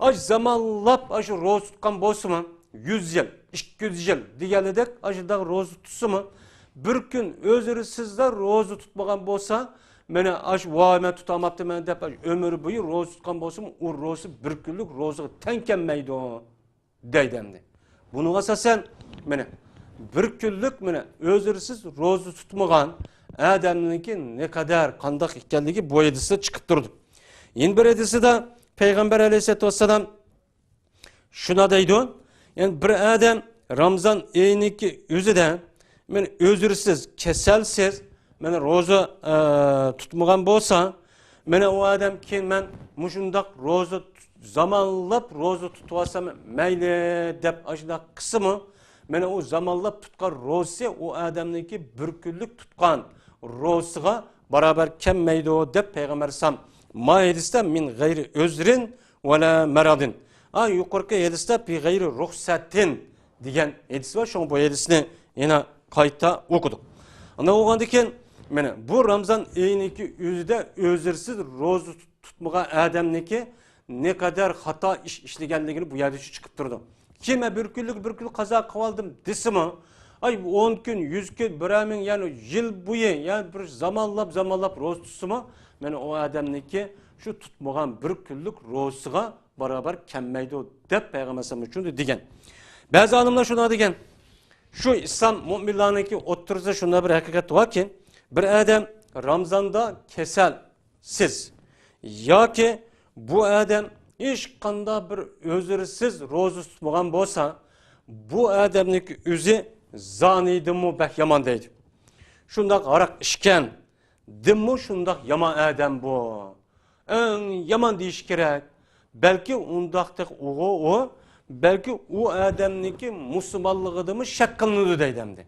ئاشۇ زامانلاپ ئاشۇ روزا تۇتقان بولسىمۇ، يۈز يىل، ئىككى يۈز يىل دېگەنلىدەك ئاشۇنداق روزا تۇتسىمۇ، بىر كۈن ئۆزرىسىزلا روزا تۇتمىغان بولسا، مانا ئاشۇ ۋاي مەن تۇتالماپتىمەن دەپ ئۆمۈر بويى روزا تۇتقان بولسىمۇ، ئۇ روزا بىر كۈنلۈك روزىغا تەڭ كەلمەيدۇ دەيدۇ ئەمدى. بۇنىڭغا ئاساسەن، مانا بىر كۈنلۈك مانا ئۆزرىسىز روزا تۇتمىغان ئادەمنىڭكى نەقەدەر قانداق ئىكەنلىكى بۇ ھەدىستە چىقىپ تۇرىدۇ. يەنە بىر ھەدىستە پەيغەمبەر ئەلەيھىسسالاتۇ ۋەسسالام شۇنداق دەيدۇ، يەنى بىر ئادەم رامزان ئېيىنىڭكى ئۆزىدە مانا ئۆزرىسىز، كېسەلسىز، مانا روزا، ئە، تۇتمىغان بولسا، مانا ئۇ ئادەم كېيىن مەن مۇشۇنداق روزا تۇت-، زامانلاپ روزا تۇتۇۋالسام مەيلى دەپ ئاشۇنداق قىلسىمۇ، مانا ئۇ زامانلاپ تۇتقان روزىسى ئۇ ئادەمنىڭكى بىر كۈنلۈك تۇتقان روزىسىغا باراۋەر كەلمەيدۇ دەپ پەيغەمبەر ئەلەيھىسسالام ما ھەدىستە مىن غەيرى ئۆزرىن ۋەلا مەرەدىن. ئا، يۇقىرىقى ھەدىستە بى غەيرى رۇخسەتىن دېگەن ھەدىس بار. شۇڭا بۇ ھەدىسنى يەنە قايتا ئوقۇدۇق. ئانداق بولغاندىكىن، مانا بۇ رامزان ئېيىنىڭكى ئۆزىدە ئۆزرىسىز روزا تۇت-، تۇتمىغان ئادەمنىڭكى نەقەدەر خاتا ئىش ئىشلىگەنلىكىنى بۇ يەردە چىقىپ تۇرىدۇ. كىم بىر كۈنلۈك، بىر كۈن قازا قىلىۋالدىم دېسىمۇ، ئاي، ئون كۈن، يۈز كۈن، بىرەر مىڭ، يەنى يىل بويى، يەنى بىر زامانلاپ، زامانلاپ روزا تۇتسىمۇ، مانا ئۇ ئادەمنىڭكى شۇ تۇتمىغان بىر كۈنلۈك روزىسىغا باراۋەر كەلمەيدۇ دەپ پەيغەمبەر ئەلەيھىسسالام شۇنداق دېگەن. بەزى ئالىملار شۇنداق دېگەن، شۇ ئىسلام مۇئمىنلارنىڭكى ئوتتۇرىسىدا شۇنداق بىر ھەقىقەت باركى، بىر ئادەم رامزاندا كېسەلسىز ياكى بۇ ئادەم ھېچقانداق بىر ئۆزرىسىز روزا تۇتمىغان بولسا، بۇ ئادەمنىڭكى ئۆزى زانىيدىنمۇ بەك يامان دەيدۇ. شۇنداق ھاراق ئىچكەن، دىنمۇ شۇنداق يامان ئادەم بۇ. ئەڭ يامان دېيىش كېرەك. بەلكى ئۇنداق تېخى ئۇغۇ ئۇ، بەلكى ئۇ ئادەمنىڭكى مۇسۇلمانلىقىدىمۇ شەك قىلىنىدۇ دەيدۇ ئەمدى.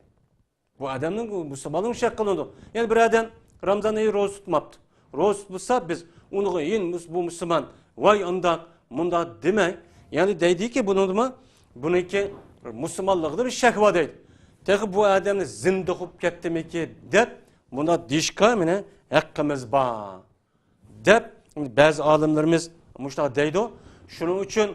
بۇ ئادەمنىڭ مۇسۇلمانلىقى شەك قىلىنىدۇ. يەنى بىر ئادەم رامزان ئېيى روزا تۇتماپتۇ. روزا تۇتمىسا بىز ئۇنىڭغا، يەنى بۇ مۇسۇلمان، ۋاي ئانداق، مۇنداق دېمەي. يەنى دەيدىكى بۇنىڭدىمۇ، بۇنىڭكى مۇسۇلمانلىقىدا بىر شەك بار دەيدۇ. تېخى بۇ ئادەمنى زىندىق بولۇپ كەتتىمىكى دەپ مۇنداق دېيىشكە مانا ھەققىمىز بار دەپ بەزى ئالىملىرىمىز مۇشۇنداق دەيدۇ. شۇنىڭ ئۈچۈن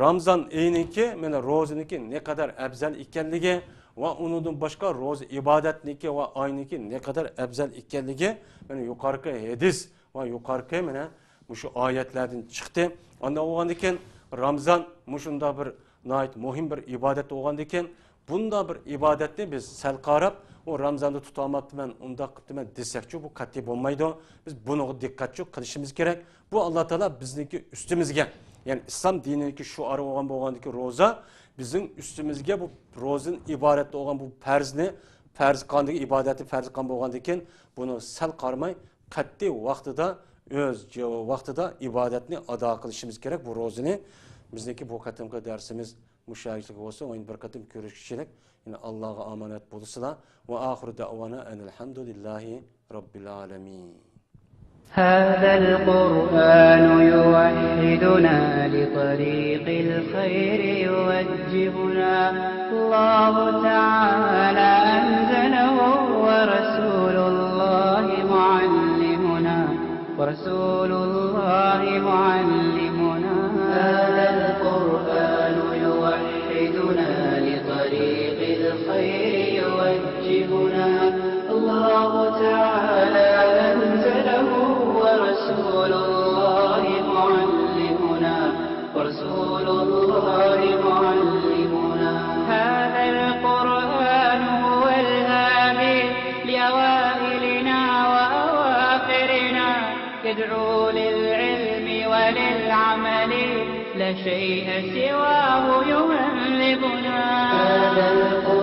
رامزان ئېيىنىڭكى، مانا روزىنىڭكى نەقەدەر ئەۋزەل ئىكەنلىكى ۋە ئۇنىڭدىن باشقا روزا ئىبادەتنىڭكى ۋە ئاينىڭكى نەقەدەر ئەۋزەل ئىكەنلىكى مانا يۇقىرىقى ھەدىس ۋە يۇقىرىقى مانا مۇشۇ ئايەتلەردىن چىقتى. ئانداق بولغاندىكىن رامزان مۇشۇنداق بىر ناھايىتى مۇھىم بىر ئىبادەت بولغاندىكىن، بۇنداق بىر ئىبادەتنى بىز سەل قاراپ، ئۇ رامزاندا تۇتالماپتىمەن، ئۇنداق قىپتىمەن دېسەكچۇ، بۇ قەتئىي بولمايدۇ. بىز بۇنىڭغا دىققەتچۇ قىلىشىمىز كېرەك. بۇ ئاللا تائالا بىزنىڭكى ئۈستىمىزگە، يەنى ئىسلام دىنىنىڭكى شوئارى بولغان، بولغاندىكى روزا، بىزنىڭ ئۈستىمىزگە بۇ روزىدىن ئىبارەت بولغان بۇ پەرزنى، پەرز قىلغاندىكى ئىبادەتنى پەرز قىلغان بولغاندىكىن، بۇنى سەل قارىماي، قەتئىي ۋاقتىدا، ئۆز ۋاقتىدا ئىبادەتنى ئادا قىلىشىمىز كېرەك. بۇ روزىنى بىزنىڭكى بۇ قېتىمقى دەرسىمىز مۇشۇ يەرلىك بولسۇن. يەنە بىر قېتىم كۆرۈشكىچىلىك، يەنە ئاللاغا ئامانەت بولىسىلا. ۋە ئاخىرۇ دەئۋانا ئەنىل ھەمدۇلىللاھى رەببىل ئالەمىن. هذا القرآن يوحدنا لطريق الخير يوجهنا. الله تعالى أنزله ورسول الله معلمنا، ورسول الله معلمنا. هذا القرآن يوحدنا لطريق الخير يوجهنا. الله تعالى أنزله ورسول الله معلمنا، ورسول الله معلمنا. هذا القرآن هو الهادي لأوائلنا وأواخرنا، يدعو للعلم وللعمل، لا شيء سواه يهذبنا. هذا القرآن